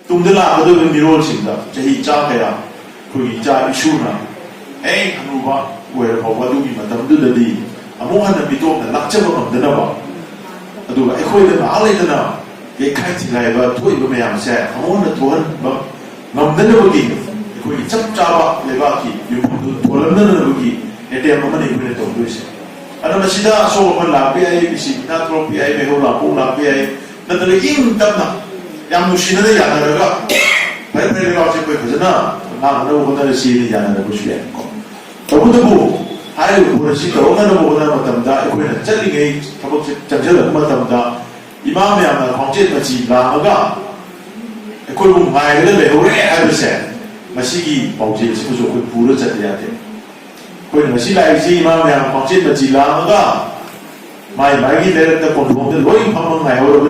ꯇꯨꯡꯗ ꯂꯥꯛꯀꯗꯧꯔꯤꯕ ꯃꯤꯔꯣꯜꯁꯤꯡꯗ ꯆꯍꯤ ꯆꯥ ꯀꯌꯥ ꯑꯩꯈꯣꯏꯒꯤ ꯏꯆꯥ ꯏꯁꯨꯅ ꯍꯦꯛ ꯍꯅꯨꯕ ꯑꯣꯏꯔ ꯐꯥꯎꯕ ꯑꯗꯨꯒꯤ ꯃꯇꯝꯗꯨꯗꯗꯤ ꯑꯃꯨꯛ ꯍꯟꯅ ꯃꯤꯇꯣꯞꯅ ꯂꯥꯛꯆꯕ ꯉꯝꯗꯅꯕ, ꯑꯗꯨꯒ ꯑꯩꯈꯣꯏꯗ ꯉꯥꯏꯍꯥꯛ ꯂꯩꯇꯅ ꯌꯩꯈꯥꯏ ꯊꯤꯒꯥꯏꯕ ꯊꯣꯛꯏꯕ ꯃꯌꯥꯝꯁꯦ ꯑꯃꯨꯛ ꯍꯟꯅ ꯊꯣꯛꯍꯟꯕ ꯉꯝꯗꯅꯕꯒꯤ ꯑꯩꯈꯣꯏꯒꯤ ꯆꯞ ꯆꯥꯕ ꯂꯩꯕꯥꯛꯀꯤ ꯌꯨꯝꯐꯝꯗꯨ ꯊꯣꯜꯍꯟꯗꯅꯕꯒꯤ ꯑꯦꯇꯦꯝ ꯑꯃꯅꯤ ꯑꯩꯈꯣꯏꯅ ꯇꯧꯗꯣꯏꯁꯦ꯫ ꯑꯗꯣ ꯃꯁꯤꯗ ꯑꯁꯣꯛ ꯑꯄꯟ ꯂꯥꯛꯄ ꯌꯥꯏ, ꯃꯤꯁꯤ ꯃꯤꯅꯥ ꯊꯣꯛꯂꯛꯄ ꯌꯥꯏ, ꯃꯩꯍꯧ ꯂꯥꯡꯄꯣꯛ ꯂꯥꯛꯄ ꯌꯥꯏ, ꯅꯠꯇ꯭ꯔꯒ ꯏꯪ ꯇꯞꯅ ꯌꯥꯝ ꯅꯨꯡꯁꯤꯅꯅ ꯌꯥꯅꯔꯒ ꯐꯔꯦ ꯐꯔꯦ ꯂꯩꯕꯥꯛꯁꯦ ꯑꯩꯈꯣꯏ ꯐꯖꯅ ꯉꯥꯛꯅꯅꯕ ꯍꯣꯠꯅꯔꯁꯤꯅ ꯌꯥꯅꯔꯛꯄꯁꯨ ꯌꯥꯏꯀꯣ꯫ ꯇꯧꯕꯇꯕꯨ ꯍꯥꯏꯔꯤꯕ ꯄꯣꯠ ꯑꯁꯤ ꯇꯧꯔꯛꯅꯅꯕ ꯍꯣꯠꯅꯕ ꯃꯇꯝꯗ ꯑꯩꯈꯣꯏꯅ ꯆꯠꯂꯤꯉꯩ ꯊꯕꯛꯁꯦ ꯆꯪꯁꯤꯜꯂꯛꯄ ꯃꯇꯝꯗ ꯏꯃꯥ ꯃꯌꯥꯝꯅ ꯈ꯭ꯋꯥꯡꯆꯦꯠ ꯃꯆꯤ ꯂꯥꯡꯉꯒ ꯑꯩꯈꯣꯏꯕꯨ ꯉꯥꯏꯔꯒ ꯂꯩꯍꯧꯔꯦ ꯍꯥꯏꯕꯁꯦ ꯃꯁꯤꯒꯤ ꯄꯥꯎꯖꯦꯜꯁꯤꯃꯁꯨ ꯑꯩꯈꯣꯏ ꯄꯨꯔ ꯆꯠꯄ ꯌꯥꯗꯦ꯫ ꯑꯩꯈꯣꯏꯅ ꯉꯁꯤ ꯂꯥꯛꯏꯁꯤ ꯏꯃꯥ ꯃꯌꯥꯝ ꯈ꯭ꯋꯥꯡꯆꯦꯠ ꯃꯆꯤ ꯂꯥꯡꯉꯒ ꯃꯥꯏ ꯃꯥꯏꯒꯤ ꯂꯩꯔꯛꯇ ꯀꯣꯟꯊꯣꯡꯗ ꯂꯣꯏ ꯐꯝꯃ ꯉꯥꯏꯍꯧꯔꯕꯅꯤ꯫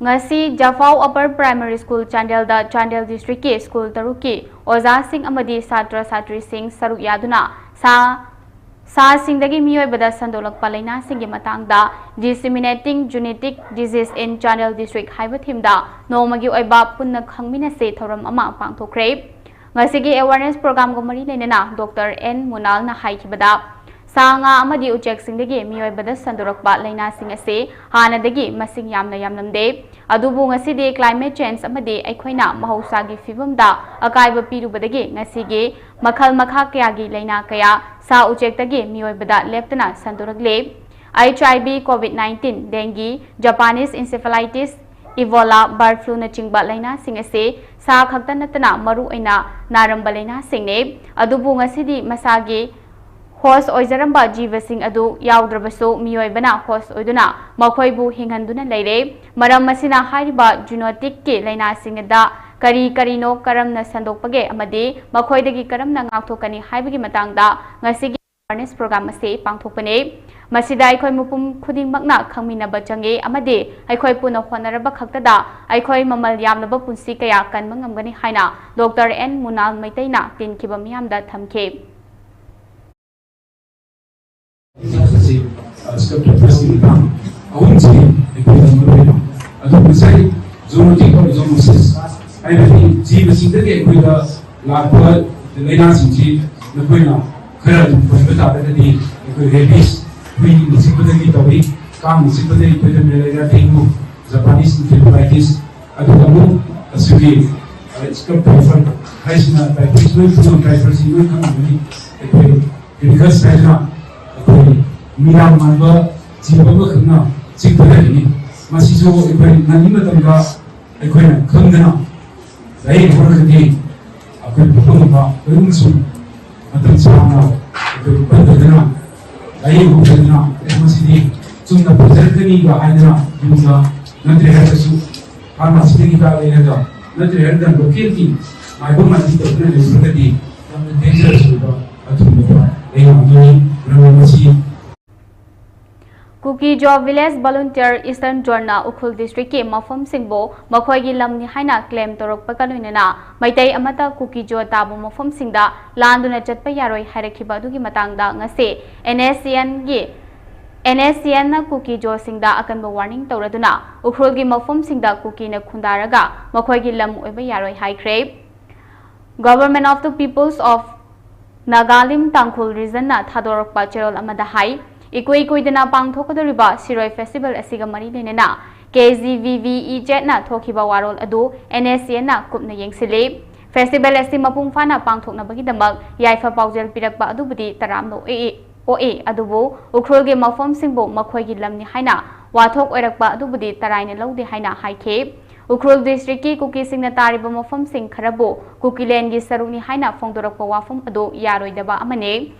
ꯉꯁꯤ ꯖꯐꯥꯎ ꯑꯄꯔ ꯄ꯭ꯔꯥꯏꯃꯥꯔꯤ ꯁ꯭ꯀꯨꯜ ꯆꯥꯟꯗꯦꯜꯗ ꯆꯥꯟꯗꯦꯜ ꯗꯤꯁꯇ꯭ꯔꯤꯛꯀꯤ ꯁ꯭ꯀꯨꯜ ꯇꯔꯨꯛꯀꯤ ꯑꯣꯖꯥꯁꯤꯡ ꯑꯃꯗꯤ ꯁꯥꯇ꯭ꯔ ꯁꯥꯇ꯭ꯔꯤꯁꯤꯡ ꯁꯔꯨꯛ ꯌꯥꯗꯨꯅ ꯁꯥ ꯁꯥꯁꯤꯡꯗꯒꯤ ꯃꯤꯑꯣꯏꯕꯗ ꯁꯟꯗꯣꯛꯂꯛꯄ ꯂꯥꯏꯅꯥꯁꯤꯡꯒꯤ ꯃꯇꯥꯡꯗ Disseminating Zoonotic Disease in Chandel District ꯍꯥꯏꯕ ꯊꯤꯝꯗ ꯅꯣꯡꯃꯒꯤ ꯑꯣꯏꯕ ꯄꯨꯟꯅ ꯈꯪꯃꯤꯟꯅꯁꯦ ꯊꯧꯔꯝ ꯑꯃ ꯄꯥꯡꯊꯣꯛꯈ꯭ꯔꯦ꯫ ꯉꯁꯤꯒꯤ ꯑꯦꯋꯥꯔꯅꯦꯁ ꯄ꯭ꯔꯣꯒ꯭ꯔꯥꯝꯒ ꯃꯔꯤ ꯂꯩꯅꯅ ꯗꯣꯛꯇꯔ ꯑꯦꯟ ꯃꯨꯅꯥꯜꯅ ꯍꯥꯏꯈꯤꯕꯗ, ꯁꯥ ꯉꯥ ꯑꯃꯗꯤ ꯎꯆꯦꯛꯁꯤꯡꯗꯒꯤ ꯃꯤꯑꯣꯏꯕꯗ ꯁꯟꯗꯣꯔꯛꯄ ꯂꯥꯏꯅꯥꯁꯤꯡ ꯑꯁꯤ ꯍꯥꯟꯅꯗꯒꯤ ꯃꯁꯤꯡ ꯌꯥꯝꯅ ꯌꯥꯝꯂꯝꯗꯦ꯫ ꯑꯗꯨꯕꯨ ꯉꯁꯤꯗꯤ climate change ꯑꯃꯗꯤ ꯑꯩꯈꯣꯏꯅ ꯃꯍꯧꯁꯥꯒꯤ ꯐꯤꯕꯝꯗ ꯑꯀꯥꯏꯕ ꯄꯤꯔꯨꯕꯗꯒꯤ ꯉꯁꯤꯒꯤ ꯃꯈꯜ ꯃꯈꯥ ꯀꯌꯥꯒꯤ ꯂꯥꯏꯅꯥ ꯀꯌꯥ ꯁꯥ ꯎꯆꯦꯛꯇꯒꯤ ꯃꯤꯑꯣꯏꯕꯗ ꯂꯦꯞꯇꯅ ꯁꯟꯗꯣꯔꯛꯂꯦ꯫ H I V, COVID nineteen, dengue, Japanese encephalitis, Ebola, bird fluꯅꯆꯤꯡꯕ ꯂꯥꯏꯅꯥꯁꯤꯡ ꯑꯁꯤ ꯁꯥ ꯈꯛꯇ ꯅꯠꯇꯅ ꯃꯔꯨ ꯑꯣꯏꯅ ꯅꯥꯔꯝꯕ ꯂꯥꯏꯅꯥꯁꯤꯡꯅꯤ꯫ ꯑꯗꯨꯕꯨ ꯉꯁꯤꯗꯤ ꯃꯁꯥꯒꯤ Host ꯑꯣꯏꯖꯔꯝꯕ ꯖꯤꯕꯁꯤꯡ ꯑꯗꯨ ꯌꯥꯎꯗ꯭ꯔꯕꯁꯨ, ꯃꯤꯑꯣꯏꯕꯅ host ꯑꯣꯏꯗꯨꯅ ꯃꯈꯣꯏꯕꯨ ꯍꯤꯡꯍꯟꯗꯨꯅ ꯂꯩꯔꯦ꯫ ꯃꯔꯝ ꯑꯁꯤꯅ ꯍꯥꯏꯔꯤꯕ zoonotic ꯀꯤ ꯂꯥꯏꯅꯥꯁꯤꯡꯗ ꯀꯔꯤ ꯀꯔꯤꯅꯣ, ꯀꯔꯝꯅ ꯁꯟꯗꯣꯛꯄꯒꯦ ꯑꯃꯗꯤ ꯃꯈꯣꯏꯗꯒꯤ ꯀꯔꯝꯅ ꯉꯥꯛꯊꯣꯛꯀꯅꯤ ꯍꯥꯏꯕꯒꯤ ꯃꯇꯥꯡꯗ ꯉꯁꯤꯒꯤ awareness program ꯑꯁꯤ ꯄꯥꯡꯊꯣꯛꯄꯅꯤ꯫ ꯃꯁꯤꯗ ꯑꯩꯈꯣꯏ ꯃꯤꯄꯨꯝ ꯈꯨꯗꯤꯡꯃꯛꯅ ꯈꯪꯃꯤꯟꯅꯕ ꯆꯪꯏ ꯑꯃꯗꯤ ꯑꯩꯈꯣꯏ ꯄꯨꯟꯅ ꯍꯣꯠꯅꯔꯕ ꯈꯛꯇꯗ ꯑꯩꯈꯣꯏ ꯃꯃꯜ ꯌꯥꯝꯂꯕ ꯄꯨꯟꯁꯤ ꯀꯌꯥ ꯀꯟꯕ ꯉꯝꯒꯅꯤ ꯍꯥꯏꯅ ꯗꯣꯛꯇꯔ ꯑꯦꯟ ꯃꯨꯅꯥꯜ ꯃꯩꯇꯩꯅ ꯇꯤꯟꯈꯤꯕ ꯃꯤꯌꯥꯝꯗ ꯊꯝꯈꯤ꯫ ꯑꯁꯤ, ꯑ, sculpture festival ꯑꯍꯨꯝꯁꯤ ꯑꯩꯈꯣꯏꯗ ꯃꯔꯨꯑꯣꯏ꯫ ꯑꯗꯨ ꯉꯁꯥꯏ zoonotic of zoonosis ꯍꯥꯏꯕꯗꯤ ꯖꯤꯕꯁꯤꯡꯗꯒꯤ ꯑꯩꯈꯣꯏꯗ ꯂꯥꯛꯄ ꯂꯥꯏꯅꯥꯁꯤꯡꯁꯤ ꯅꯈꯣꯏꯅ ꯈꯔ ꯑꯗꯨꯝ ꯄꯟꯕ ꯇꯥꯔꯒꯗꯤ, ꯑꯩꯈꯣꯏ rabies, ꯍꯨꯏꯅ ꯆꯤꯛꯄꯗꯒꯤ ꯇꯧꯏ, ꯀꯥꯡꯅ ꯆꯤꯛꯄꯗꯒꯤ ꯑꯩꯈꯣꯏꯗ malaria, dengue, Japanese encephalitis, ꯑꯗꯨꯒ ꯑꯃꯨꯛ ꯑꯁꯤꯒꯤ, ꯑ, scrub typhoid ꯍꯥꯏꯁꯤꯅ typhoid ꯂꯣꯏ ꯄꯨꯝꯅꯃꯛ typhoidꯁꯤ ꯂꯣꯏ ꯈꯪꯉꯝꯒꯅꯤ꯫ ꯑꯩꯈꯣꯏ Crocus ꯍꯥꯏꯗꯅ ꯑꯩꯈꯣꯏ ꯃꯤꯔꯥꯡ ꯃꯥꯟꯕ ꯖꯤꯕ ꯑꯃꯈꯛꯅ ꯆꯤꯛꯄꯗꯒꯤꯅꯤ꯫ ꯃꯁꯤꯁꯨ ꯑꯩꯈꯣꯏ ꯉꯜꯂꯤ ꯃꯇꯝꯗ ꯑꯩꯈꯣꯏꯅ ꯈꯪꯗꯅ ꯂꯥꯏꯌꯦꯡ ꯍꯧꯔꯒꯗꯤ ꯑꯩꯈꯣꯏ ꯄꯨꯝꯅꯃꯛ ꯂꯣꯏꯅꯃꯛꯁꯨ ꯃꯇꯝ ꯁꯥꯡꯅ ꯑꯩꯈꯣꯏ ꯄꯟꯗꯗꯅ ꯂꯥꯏꯌꯦꯡ ꯍꯧꯗꯅ, ꯑꯦ, ꯃꯁꯤꯗꯤ ꯆꯨꯝꯅ ꯐꯖꯔꯛꯀꯅꯤꯒ ꯍꯥꯏꯗꯅ ꯌꯨꯝꯗ ꯅꯠꯇ꯭ꯔꯦ ꯍꯥꯏꯔꯒꯁꯨ pharmacyꯗꯒꯤ ꯍꯤꯗꯥꯛ ꯂꯩꯔꯒ ꯅꯠꯇ꯭ꯔꯦ ꯍꯥꯏꯔꯒ localꯒꯤ ꯃꯥꯏꯕ ꯃꯥꯏꯕꯤ ꯇꯧꯗꯨꯅ ꯂꯩꯕꯒꯗꯤ ꯌꯥꯝꯅ dangerous ꯑꯣꯏꯕ ꯑꯗꯨꯒꯨꯝꯂꯕ ꯂꯥꯏꯅꯥ ꯑꯃꯅꯤ꯫ ꯃꯔꯝ ꯑꯁꯤ ꯀꯨꯀꯤꯖꯣ Village Volunteer Eastern Zoneꯅ ꯎꯈ꯭ꯔꯨꯜ districtꯀꯤ ꯃꯐꯝꯁꯤꯡꯕꯨ ꯃꯈꯣꯏꯒꯤ ꯂꯝꯅꯤ ꯍꯥꯏꯅ claim ꯇꯧꯔꯛꯄꯒ ꯂꯣꯏꯅꯅ ꯃꯩꯇꯩ ꯑꯃꯠꯇ ꯀꯨꯀꯤꯖꯣ ꯇꯥꯕ ꯃꯐꯝꯁꯤꯡꯗ ꯂꯥꯟꯗꯨꯅ ꯆꯠꯄ ꯌꯥꯔꯣꯏ ꯍꯥꯏꯔꯛꯈꯤꯕ ꯑꯗꯨꯒꯤ ꯃꯇꯥꯡꯗ ꯉꯁꯤ NSCNꯒꯤ, NSCNꯅ ꯀꯨꯀꯤꯖꯣꯁꯤꯡꯗ ꯑꯀꯟꯕ warning ꯇꯧꯔꯗꯨꯅ ꯎꯈ꯭ꯔꯨꯜꯒꯤ ꯃꯐꯝꯁꯤꯡꯗ ꯀꯨꯀꯤꯅ ꯈꯨꯟꯗꯥꯔꯒ ꯃꯈꯣꯏꯒꯤ ꯂꯝ ꯑꯣꯏꯕ ꯌꯥꯔꯣꯏ ꯍꯥꯏꯈ꯭ꯔꯦ꯫ Government of the Peoples of Nagalim Tangkhul Regionꯅ ꯊꯥꯗꯣꯔꯛꯄ ꯆꯦꯔꯣꯜ ꯑꯃꯗ ꯍꯥꯏ, ꯏꯀꯨꯏ ꯀꯨꯏꯗꯅ ꯄꯥꯡꯊꯣꯛꯀꯗꯧꯔꯤꯕ ꯁꯤꯔꯣꯏ festival ꯑꯁꯤꯒ ꯃꯔꯤ ꯂꯩꯅꯅ KZVVEZꯅ ꯊꯣꯛꯈꯤꯕ ꯋꯥꯔꯣꯜ ꯑꯗꯨ NSCNꯅ ꯀꯨꯞꯅ ꯌꯦꯡꯁꯤꯜꯂꯤ꯫ Festival ꯑꯁꯤ ꯃꯄꯨꯡ ꯐꯥꯅ ꯄꯥꯡꯊꯣꯛꯅꯕꯒꯤꯗꯃꯛ ꯌꯥꯏꯐ ꯄꯥꯎꯖꯦꯜ ꯄꯤꯔꯛꯄ ꯑꯗꯨꯕꯨꯗꯤ ꯇꯔꯥꯝꯅ ꯑꯣꯛꯏ, ꯑꯣꯛꯏ, ꯑꯗꯨꯕꯨ ꯎꯈ꯭ꯔꯨꯜꯒꯤ ꯃꯐꯝꯁꯤꯡꯕꯨ ꯃꯈꯣꯏꯒꯤ ꯂꯝꯅꯤ ꯍꯥꯏꯅ ꯋꯥꯊꯣꯛ ꯑꯣꯏꯔꯛꯄ ꯑꯗꯨꯕꯨꯗꯤ ꯇꯔꯥꯏꯅ ꯂꯧꯗꯦ ꯍꯥꯏꯅ ꯍꯥꯏꯈꯤ꯫ ꯎꯈ꯭ꯔꯨꯜ ꯗꯤꯁꯇ꯭ꯔꯤꯛꯀꯤ ꯀꯨꯀꯤꯁꯤꯡꯅ ꯇꯥꯔꯤꯕ ꯃꯐꯝꯁꯤꯡ ꯈꯔꯕꯨ ꯀꯨꯀꯤꯂꯦꯟꯒꯤ ꯁꯔꯨꯛꯅꯤ ꯍꯥꯏꯅ ꯐꯣꯡꯗꯣꯔꯛꯄ ꯋꯥꯐꯝ ꯑꯗꯨ ꯌꯥꯔꯣꯏꯗꯕ ꯑꯃꯅꯤ꯫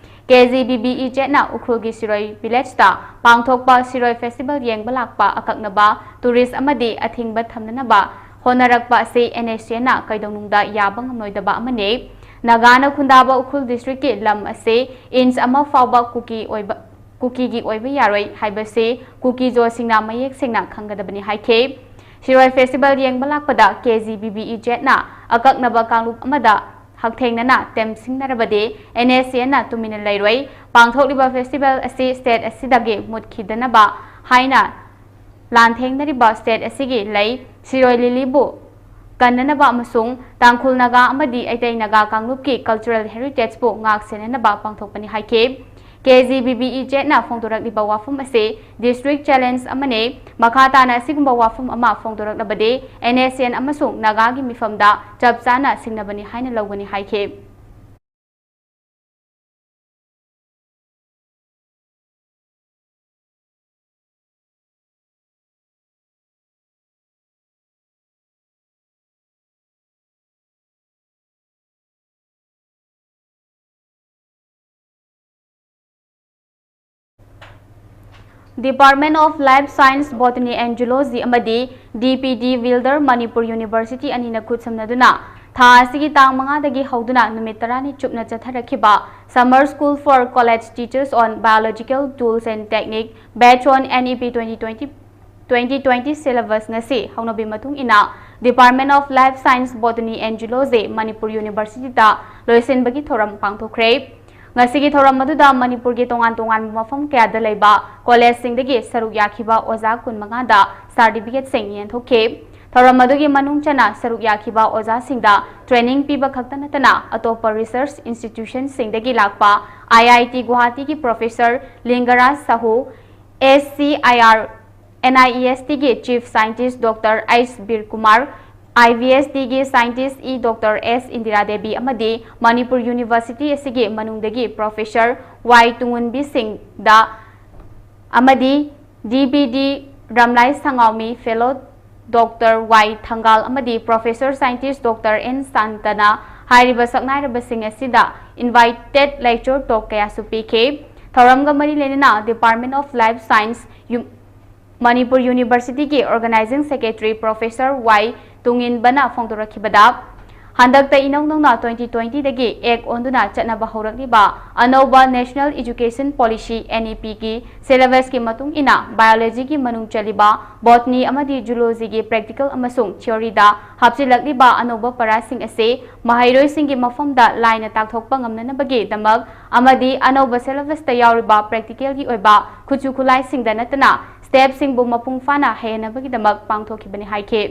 ꯀꯦ ꯖꯤ ꯕꯤ ꯕꯤ ꯏ ꯖꯦꯠꯅ ꯎꯈ꯭ꯔꯨꯜꯒꯤ ꯁꯤꯔꯣꯏ ꯚꯤꯂꯦꯖꯇ ꯄꯥꯡꯊꯣꯛꯄ ꯁꯤꯔꯣꯏ ꯐꯦꯁꯇꯤꯚꯦꯜ ꯌꯦꯡꯕ ꯂꯥꯛꯄ ꯑꯀꯛꯅꯕ ꯇꯨꯔꯤꯁ ꯑꯃꯗꯤ ꯑꯊꯤꯡꯕ ꯊꯝꯅꯅꯕ ꯍꯣꯠꯅꯔꯛꯄ ꯑꯁꯤ ꯑꯦꯟ ꯑꯦꯁ ꯑꯦꯅ ꯀꯩꯗꯧꯅꯨꯡꯗ ꯌꯥꯕ ꯉꯝꯂꯣꯏꯗꯕ ꯑꯃꯅꯤ꯫ ꯅꯥꯒꯥꯅ ꯈꯨꯟꯗꯥꯕ ꯎꯈ꯭ꯔꯨꯜ ꯗꯤꯁꯇ꯭ꯔꯤꯛꯀꯤ ꯂꯝ ꯑꯁꯤ ꯏꯟꯆ ꯑꯃ ꯐꯥꯎꯕ ꯀꯨꯀꯤ ꯑꯣꯏꯕ, ꯀꯨꯀꯤꯒꯤ ꯑꯣꯏꯕ ꯌꯥꯔꯣꯏ ꯍꯥꯏꯕꯁꯤ ꯀꯨꯀꯤꯖꯣꯁꯤꯡꯅ ꯃꯌꯦꯛ ꯁꯦꯡꯅ ꯈꯪꯒꯗꯕꯅꯤ ꯍꯥꯏꯈꯤ꯫ ꯁꯤꯔꯣꯏ ꯐꯦꯁꯇꯤꯚꯦꯜ ꯌꯦꯡꯕ ꯂꯥꯛꯄꯗ ꯀꯦ ꯖꯤ ꯕꯤ ꯕꯤ ꯏ ꯖꯦꯠꯅ ꯑꯀꯛꯅꯕ ꯀꯥꯡꯂꯨꯞ ꯑꯃꯗ ꯍꯛꯊꯦꯡꯅꯅ ꯇꯦꯝꯁꯤꯡꯅꯔꯕꯗꯤ ꯑꯦꯟ ꯑꯦꯁ ꯑꯦꯅ ꯇꯨꯃꯤꯟꯅ ꯂꯩꯔꯣꯏ꯫ ꯄꯥꯡꯊꯣꯛꯂꯤꯕ ꯐꯦꯁꯇꯤꯚꯦꯜ ꯑꯁꯤ ꯁ꯭ꯇꯦꯠ ꯑꯁꯤꯗꯒꯤ ꯃꯨꯠꯈꯤꯗꯅꯕ ꯍꯥꯏꯅ ꯂꯥꯟꯊꯦꯡꯅꯔꯤꯕ ꯁ꯭ꯇꯦꯠ ꯑꯁꯤꯒꯤ ꯂꯩ ꯁꯤꯔꯣꯏ ꯂꯤꯂꯤꯕꯨ ꯀꯟꯅꯅꯕ ꯑꯃꯁꯨꯡ ꯇꯥꯡꯈꯨꯜ ꯅꯥꯒꯥ ꯑꯃꯗꯤ ꯑꯩꯇꯩ ꯅꯥꯒꯥ ꯀꯥꯡꯂꯨꯞꯀꯤ ꯀꯜꯆꯔꯦꯜ ꯍꯦꯔꯤꯇꯦꯖꯄꯨ ꯉꯥꯛ ꯁꯦꯟꯅꯅꯕ ꯄꯥꯡꯊꯣꯛꯄꯅꯤ ꯍꯥꯏꯈꯤ꯫ ꯀꯦ ꯖꯤ ꯕꯤ ꯕꯤ ꯏ ꯖꯦꯠꯅ ꯐꯣꯡꯗꯣꯔꯛꯂꯤꯕ ꯋꯥꯐꯝ ꯑꯁꯤ ꯗꯤꯁꯇ꯭ꯔꯤꯛ ꯆꯦꯂꯦꯟꯖ ꯑꯃꯅꯤ꯫ ꯃꯈꯥ ꯇꯥꯅ ꯑꯁꯤꯒꯨꯝꯕ ꯋꯥꯐꯝ ꯑꯃ ꯐꯣꯡꯗꯣꯔꯛꯂꯕꯗꯤ ꯑꯦꯟ ꯑꯦꯁ ꯑꯦꯟ ꯑꯃꯁꯨꯡ ꯅꯥꯒꯥꯒꯤ ꯃꯤꯐꯝꯗ ꯆꯞ ꯆꯥꯅ ꯁꯤꯡꯅꯕꯅꯤ ꯍꯥꯏꯅ ꯂꯧꯒꯅꯤ ꯍꯥꯏꯈꯤ꯫ Department of Life Science, Botany and Zoology ꯑꯃꯗꯤ ꯗꯤ ꯄꯤ ꯗꯤ ꯋꯤꯜꯗꯔ ꯃꯅꯤꯄꯨꯔ ꯌꯨꯅꯤꯚꯔꯁꯤꯇꯤ ꯑꯅꯤꯅ ꯈꯨꯠꯁꯝꯅꯗꯨꯅ ꯊꯥ ꯑꯁꯤꯒꯤ ꯇꯥꯡ ꯃꯉꯥꯗꯒꯤ ꯍꯧꯗꯨꯅ ꯅꯨꯃꯤꯠ ꯇꯔꯥꯅꯤ ꯆꯨꯞꯅ ꯆꯠꯊꯔꯛꯈꯤꯕ Summer School for College Teachers on Biological Tools and Technique based on N E P twenty twenty, twenty twenty syllabus ꯉꯁꯤ ꯍꯧꯅꯕꯤ ꯃꯇꯨꯡ ꯏꯟꯅ Department of Life Science, Botany and Zoology, Manipur ꯌꯨꯅꯤꯚꯔꯁꯤꯇꯤꯗ ꯂꯣꯏꯁꯤꯟꯕꯒꯤ ꯊꯧꯔꯝ ꯄꯥꯡꯊꯣꯛꯈ꯭ꯔꯦ꯫ ꯉꯁꯤꯒꯤ ꯊꯧꯔꯝ ꯑꯗꯨꯗ ꯃꯅꯤꯄꯨꯔꯒꯤ ꯇꯣꯉꯥꯟ ꯇꯣꯉꯥꯟꯕ ꯃꯐꯝ ꯀꯌꯥꯗ ꯂꯩꯕ ꯀꯣꯂꯦꯖꯁꯤꯡꯗꯒꯤ ꯁꯔꯨꯛ ꯌꯥꯈꯤꯕ ꯑꯣꯖꯥ ꯀꯨꯟꯃꯉꯥꯗ ꯁꯥꯔꯇꯤꯐꯤꯀꯦꯠꯁꯤꯡ ꯌꯦꯟꯊꯣꯛꯈꯤ꯫ ꯊꯧꯔꯝ ꯑꯗꯨꯒꯤ ꯃꯅꯨꯡ ꯆꯟꯅ ꯁꯔꯨꯛ ꯌꯥꯈꯤꯕ ꯑꯣꯖꯥꯁꯤꯡꯗ ꯇ꯭ꯔꯦꯅꯤꯡ ꯄꯤꯕ ꯈꯛꯇ ꯅꯠꯇꯅ ꯑꯇꯣꯞꯄ ꯔꯤꯁꯔꯆ ꯏꯟꯁꯇꯤꯇ꯭ꯌꯨꯁꯟꯁꯤꯡꯗꯒꯤ ꯂꯥꯛꯄ ꯑꯥꯏ ꯑꯥꯏ T ꯒꯨꯋꯥꯍꯥꯇꯤꯒꯤ professor ꯂꯤꯡꯒꯔꯥꯖ Sahu, S C I R N I E S ꯇꯤꯒꯤ chief scientist doctor H Bir Kumar, I V S ꯇꯤꯒꯤ scientist E doctor S Indira Devi ꯑꯃꯗꯤ ꯃꯅꯤꯄꯨꯔ ꯌꯨꯅꯤꯚꯔꯁꯤꯇꯤ ꯑꯁꯤꯒꯤ ꯃꯅꯨꯡꯗꯒꯤ ꯄ꯭ꯔꯣꯐꯦꯁꯔ ꯋꯥꯏ ꯇꯨꯡꯉꯨꯟꯕꯤ ꯁꯤꯡꯗ ꯑꯃꯗꯤ ꯗꯤ ꯕꯤ ꯗꯤ ꯔꯝꯂꯥꯏ ꯁꯉꯥꯎꯃꯤ ꯐꯦꯂꯣ Doctor Y ꯊꯪꯒꯥꯜ ꯑꯃꯗꯤ Professor Scientist Doctor N ꯁꯥꯟꯇꯅ ꯍꯥꯏꯔꯤꯕ ꯁꯛꯅꯥꯏꯔꯕꯁꯤꯡ ꯑꯁꯤꯗ invited lecture talk ꯀꯌꯥꯁꯨ ꯄꯤꯈꯤ꯫ ꯊꯧꯔꯝꯒ ꯃꯔꯤ ꯂꯩꯅꯅ Department of Life Science, ꯌꯨ-, ꯃꯅꯤꯄꯨꯔ University ꯒꯤ Organizing Secretary Professor Y ꯇꯨꯡꯏꯟꯕꯅ ꯐꯣꯡꯗꯣꯔꯛꯈꯤꯕꯗ, ꯍꯟꯗꯛꯇ ꯏꯅꯧ ꯅꯧꯅ twenty twenty ꯗꯒꯤ ꯑꯦꯛ ꯑꯣꯟꯗꯨꯅ ꯆꯠꯅꯕ ꯍꯧꯔꯛꯂꯤꯕ ꯑꯅꯧꯕ National Education Policy, N E P ꯒꯤ syllabus ꯀꯤ ꯃꯇꯨꯡ ꯏꯟꯅ Biology ꯒꯤ ꯃꯅꯨꯡ ꯆꯜꯂꯤꯕ Botany ꯑꯃꯗꯤ Zoology ꯒꯤ practical ꯑꯃꯁꯨꯡ theory ꯗ ꯍꯥꯞꯆꯤꯜꯂꯛꯂꯤꯕ ꯑꯅꯧꯕ ꯄꯔꯥꯁꯤꯡ ꯑꯁꯤ ꯃꯍꯩꯔꯣꯏꯁꯤꯡꯒꯤ ꯃꯐꯝꯗ ꯂꯥꯏꯅ ꯇꯥꯛꯊꯣꯛꯄ ꯉꯝꯅꯅꯕꯒꯤꯗꯃꯛ ꯑꯃꯗꯤ ꯑꯅꯧꯕ syllabus ꯇ ꯌꯥꯎꯔꯤꯕ practical ꯒꯤ ꯑꯣꯏꯕ ꯈꯨꯠꯁꯨ ꯈꯨꯠꯂꯥꯏꯁꯤꯡꯗ ꯅꯠꯇꯅ staff ꯁꯤꯡꯕꯨ ꯃꯄꯨꯡ ꯐꯥꯅ ꯍꯩꯍꯟꯅꯕꯒꯤꯗꯃꯛ ꯄꯥꯡꯊꯣꯛꯈꯤꯕꯅꯤ ꯍꯥꯏꯈꯤ꯫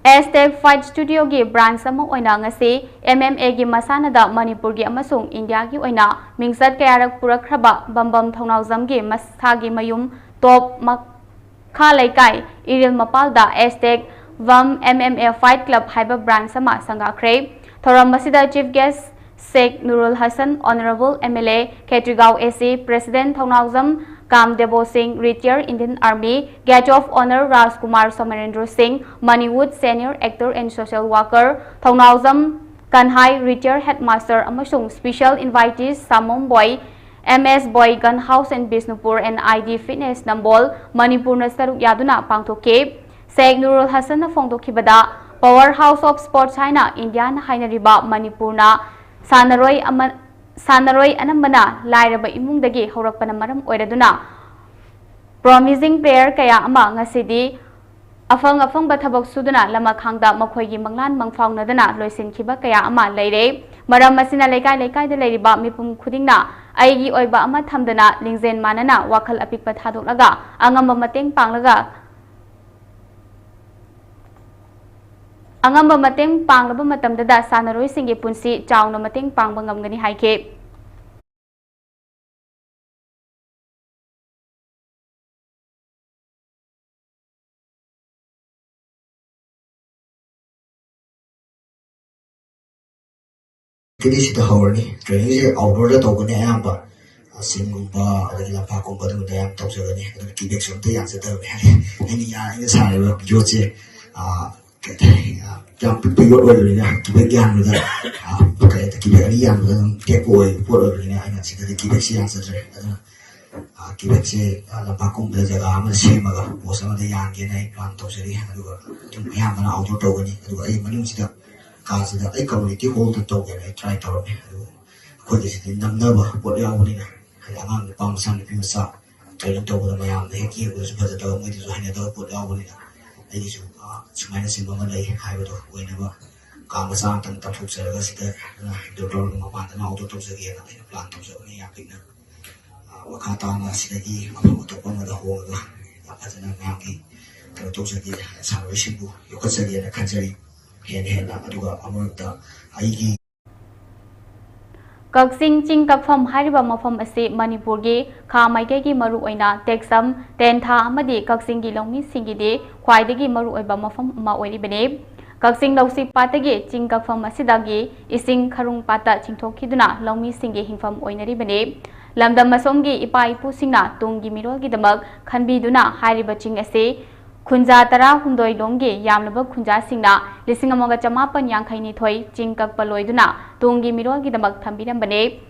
Aztec Fight Studio ꯒꯤ branch ꯑꯃ ꯑꯣꯏꯅ ꯉꯁꯤ M M A ꯒꯤ ꯃꯁꯥꯟꯅꯗ ꯃꯅꯤꯄꯨꯔꯒꯤ ꯑꯃꯁꯨꯡ ꯏꯟꯗꯤꯌꯥꯒꯤ ꯑꯣꯏꯅ ꯃꯤꯡꯆꯠ ꯀꯌꯥꯔꯛ ꯄꯨꯔꯛꯈ꯭ꯔꯕ ꯕꯝꯕꯝ ꯊꯧꯅꯥꯎꯖꯝꯒꯤ ꯃꯁꯥꯒꯤ ꯃꯌꯨꯝ ꯇꯣꯞ ꯃꯈꯥ ꯂꯩꯀꯥꯏ Iril ꯃꯄꯥꯜꯗ Aztec ꯚꯝ M M A Fight Club ꯍꯥꯏꯕ branch ꯑꯃ ꯁꯪꯒꯥꯈ꯭ꯔꯦ꯫ ꯊꯧꯔꯝ ꯑꯁꯤꯗ Chief Guest Sheikh Nurul Hassan, Honourable M L A, Khetrigao A C, President ꯊꯧꯅꯥꯎꯖꯝ ꯀꯥꯝꯗꯦꯕꯣ ꯁꯤꯡ, Retired Indian Army, Guest of Honour ꯔꯥꯖꯀꯨꯃꯥꯔ ꯁꯣꯃꯔꯦꯟꯗ꯭ꯔꯣ ꯁꯤꯡ, Maniwood, Senior Actor and Social Worker, Thounaojam ꯀꯟꯍꯥꯏ, Retired Headmaster, ꯑꯃꯁꯨꯡ Special Invitees ꯁꯥꯃꯣꯝ boy, M S boy, Gun House and Bishnupur and I D Fitness ꯅꯝꯕꯣꯜ, ꯃꯅꯤꯄꯨꯔꯅ ꯁꯔꯨꯛ ꯌꯥꯗꯨꯅ ꯄꯥꯡꯊꯣꯛꯈꯤ꯫ ꯁꯦꯈ ꯅꯨꯔꯨꯜ ꯍꯁꯟꯅ ꯐꯣꯡꯗꯣꯛꯈꯤꯕꯗ, Power House of Sports ꯍꯥꯏꯅ ꯏꯟꯗꯤꯌꯥꯅ ꯍꯥꯏꯅꯔꯤꯕ ꯃꯅꯤꯄꯨꯔꯅ ꯁꯥꯟꯅꯔꯣꯏ ꯑꯃ, ꯁꯥꯟꯅꯔꯣꯏ ꯑꯅꯝꯕꯅ ꯂꯥꯏꯔꯕ ꯏꯃꯨꯡꯗꯒꯤ ꯍꯧꯔꯛꯄꯅ ꯃꯔꯝ ꯑꯣꯏꯔꯗꯨꯅ, promising player ꯀꯌꯥ ꯑꯃ ꯉꯁꯤꯗꯤ ꯑꯐꯪ ꯑꯐꯪꯕ ꯊꯕꯛ ꯁꯨꯗꯨꯅ ꯂꯃꯈꯥꯡꯗ ꯃꯈꯣꯏꯒꯤ ꯃꯪꯂꯥꯟ ꯃꯪꯐꯥꯎꯅꯗꯅ ꯂꯣꯏꯁꯤꯟꯈꯤꯕ ꯀꯌꯥ ꯑꯃ ꯂꯩꯔꯦ꯫ ꯃꯔꯝ ꯑꯁꯤꯅ ꯂꯩꯀꯥꯏ ꯂꯩꯀꯥꯏꯗ ꯂꯩꯔꯤꯕ ꯃꯤꯄꯨꯝ ꯈꯨꯗꯤꯡꯅ ꯑꯩꯒꯤ ꯑꯣꯏꯕ ꯑꯃ ꯊꯝꯗꯅ ꯂꯤꯡꯖꯦꯜ ꯃꯥꯟꯅꯅ ꯋꯥꯈꯜ ꯑꯄꯤꯛꯄ ꯊꯥꯗꯣꯛꯂꯒ ꯑꯉꯝꯕ ꯃꯇꯦꯡ ꯄꯥꯡꯂꯒ ꯑꯉꯝꯕ ꯃꯇꯦꯡ ꯄꯥꯡꯂꯕ ꯃꯇꯝꯗꯗ ꯁꯥꯟꯅꯔꯣꯏꯁꯤꯡꯒꯤ ꯄꯨꯟꯁꯤ ꯆꯥꯎꯅ ꯃꯇꯦꯡ ꯄꯥꯡꯕ ꯉꯝꯒꯅꯤ ꯍꯥꯏꯈꯤ꯫ ꯀꯤꯗꯤ ꯁꯤꯗ ꯍꯧꯔꯅꯤ꯫ ꯇ꯭ꯔꯦꯅꯤꯡꯁꯦ ꯑꯥꯎꯠꯗꯣꯔꯗ ꯇꯧꯒꯅꯤ ꯑꯌꯥꯝꯕ꯫ ꯆꯤꯡꯒꯨꯝꯕ ꯑꯗꯒꯤ ꯂꯝꯄꯥꯛꯀꯨꯝꯕ ꯑꯗꯨꯒꯨꯝꯕꯗ ꯌꯥꯝ ꯇꯧꯖꯒꯅꯤ꯫ ꯑꯗꯨꯅ ꯀꯤꯕꯦꯛꯁꯨ ꯑꯝꯇ ꯌꯥꯟꯖꯗꯕꯅꯤ꯫ ꯑꯩꯅ ꯌꯥ-, ꯑꯩꯅ ꯁꯥꯔꯤꯕ ꯌꯣꯠꯁꯦ, ꯑꯥ, ꯀꯩ ꯍꯥꯏꯇꯥꯔꯦ, ꯑꯥ, ꯌꯥꯝ ꯄꯤꯛꯄ ꯌꯣꯠ ꯑꯣꯏꯕꯅꯤꯅ ꯀꯤꯕꯦꯛ ꯌꯥꯟꯕꯗ, ꯑꯥ, ꯀꯩ ꯍꯥꯏꯇꯥꯔꯦ, ꯀꯤꯕꯦꯛ ꯑꯅꯤ ꯌꯥꯟꯕꯗ ꯑꯗꯨꯝ ꯇꯦꯛꯄ ꯑꯣꯏꯕ ꯄꯣꯠ ꯑꯣꯏꯕꯅꯤꯅ ꯑꯩꯅ ꯁꯤꯗꯗꯤ ꯀꯤꯕꯦꯛꯁꯦ ꯌꯥꯟꯖꯗ꯭ꯔꯦ꯫ ꯑꯗꯨꯅ, ꯑꯥ, ꯀꯤꯕꯦꯛꯁꯦ, ꯑꯥ, ꯂꯝꯄꯥꯛꯀꯨꯝꯕꯗ ꯖꯒꯥ ꯑꯃ ꯁꯦꯝꯃꯒ ꯄꯣꯁ ꯑꯃꯗ ꯌꯥꯟꯒꯦꯅ ꯑꯩ ꯄ꯭ꯂꯥꯟ ꯇꯧꯖꯔꯤ꯫ ꯑꯗꯨꯒ ꯑꯗꯨꯝ ꯑꯌꯥꯝꯕꯅ ꯑꯥꯎꯠꯗꯣꯔ ꯇꯧꯒꯅꯤ꯫ ꯑꯗꯨꯒ ꯑꯩ ꯃꯅꯨꯡꯁꯤꯗ, ꯀꯥꯁꯤꯗ ꯑꯩ ꯀꯝꯃ꯭ꯌꯨꯅꯤꯇꯤ ꯍꯣꯜꯗ ꯇꯧꯒꯦꯅ ꯑꯩ ꯇ꯭ꯔꯥꯏ ꯇꯧꯔꯝꯃꯦ꯫ ꯑꯗꯨ ꯑꯩꯈꯣꯏꯒꯤꯁꯤꯗꯤ ꯅꯝꯅꯕ ꯄꯣꯠ ꯌꯥꯎꯕꯅꯤꯅ, ꯍꯥꯏꯗꯤ ꯑꯉꯥꯡ ꯅꯨꯄꯥ ꯃꯆꯥ ꯅꯨꯄꯤ ꯃꯆꯥ ꯇ꯭ꯔꯦꯅꯤꯡ ꯇꯧꯕꯗ ꯃꯌꯥꯝꯅ ꯍꯦꯛ ꯌꯦꯡꯕꯗꯁꯨ ꯐꯖꯗꯕ, ꯃꯣꯏꯗꯁꯨ ꯍꯩꯅꯗꯕ ꯄꯣꯠ ꯌꯥꯎꯕꯅꯤꯅ ꯑꯩꯒꯤꯁꯨ, ꯑ, ꯁꯨꯃꯥꯏꯅ ꯆꯤꯡꯕ ꯑꯃ ꯂꯩ ꯍꯥꯏꯕꯗꯣ ꯑꯣꯏꯅꯕ ꯀꯥ ꯃꯆꯥ ꯑꯃꯇꯪ ꯇꯝꯊꯣꯛꯆꯔꯒ ꯁꯤꯗ, ꯑ, ꯏꯟꯗꯣꯔ ꯇꯧꯔꯒ ꯃꯄꯥꯟꯗꯅ ꯑꯥꯎꯠꯗꯣꯔ ꯇꯧꯖꯒꯦꯅ ꯑꯩꯅ ꯄ꯭ꯂꯥꯟ ꯇꯧꯖꯕꯅꯤ꯫ ꯌꯥꯝ ꯄꯤꯛꯅ, ꯑ, ꯃꯈꯥ ꯇꯥꯅ ꯁꯤꯗꯒꯤ ꯃꯐꯝ ꯑꯇꯣꯞꯄ ꯑꯃꯗ ꯍꯣꯡꯉꯒ ꯌꯥꯝ ꯐꯖꯅ ꯃꯌꯥꯝꯒꯤ ꯀꯩꯅꯣ ꯇꯧꯖꯒꯦ, ꯁꯥꯟꯅꯔꯣꯏꯁꯤꯡꯕꯨ ꯌꯣꯛꯈꯠꯆꯒꯦꯅ ꯈꯟꯖꯔꯤ꯫ ꯍꯦꯟꯅ ꯍꯦꯟꯅ, ꯑꯗꯨꯒ ꯑꯃꯔꯣꯝꯗ ꯑꯩꯒꯤ ꯀꯛꯆꯤꯡ ꯆꯤꯡ ꯀꯛꯐꯝ ꯍꯥꯏꯔꯤꯕ ꯃꯐꯝ ꯑꯁꯤ ꯃꯅꯤꯄꯨꯔꯒꯤ ꯈꯥ ꯃꯥꯏꯀꯩꯒꯤ ꯃꯔꯨꯑꯣꯏꯅ ꯇꯦꯛꯁꯝ, ꯇꯦꯟꯊꯥ ꯑꯃꯗꯤ ꯀꯛꯆꯤꯡꯒꯤ ꯂꯧꯃꯤꯁꯤꯡꯒꯤꯗꯤ ꯈ꯭ꯋꯥꯏꯗꯒꯤ ꯃꯔꯨꯑꯣꯏꯕ ꯃꯐꯝ ꯑꯃ ꯑꯣꯏꯔꯤꯕꯅꯤ꯫ ꯀꯛꯆꯤꯡ ꯂꯧꯁꯤ ꯄꯥꯠꯇꯒꯤ ꯆꯤꯡ ꯀꯛꯐꯝ ꯑꯁꯤꯗꯒꯤ ꯏꯁꯤꯡ ꯈꯔꯨꯡ ꯄꯥꯠꯇ ꯆꯤꯡꯊꯣꯛꯈꯤꯗꯨꯅ ꯂꯧꯃꯤꯁꯤꯡꯒꯤ ꯍꯤꯡꯐꯝ ꯑꯣꯏꯅꯔꯤꯕꯅꯤ꯫ ꯂꯝꯗꯝ ꯑꯁꯣꯝꯒꯤ ꯏꯄꯥ ꯏꯄꯨꯁꯤꯡꯅ ꯇꯨꯡꯒꯤ ꯃꯤꯔꯣꯜꯒꯤꯗꯃꯛ ꯈꯟꯕꯤꯗꯨꯅ ꯍꯥꯏꯔꯤꯕ ꯆꯤꯡ ꯑꯁꯤ ꯈꯨꯟꯖꯥ ꯇꯔꯥꯍꯨꯝꯗꯣꯏ ꯂꯣꯝꯒꯤ ꯌꯥꯝꯂꯕ ꯈꯨꯟꯖꯥꯁꯤꯡꯅ ꯂꯤꯁꯤꯡ ꯑꯃꯒ ꯆꯃꯥꯄꯟ ꯌꯥꯡꯈꯩ ꯅꯤꯊꯣꯏ ꯆꯤꯡ ꯀꯛꯄ ꯂꯣꯏꯗꯨꯅ ꯇꯨꯡꯒꯤ ꯃꯤꯔꯣꯜꯒꯤꯗꯃꯛ ꯊꯝꯕꯤꯔꯝꯕꯅꯤ꯫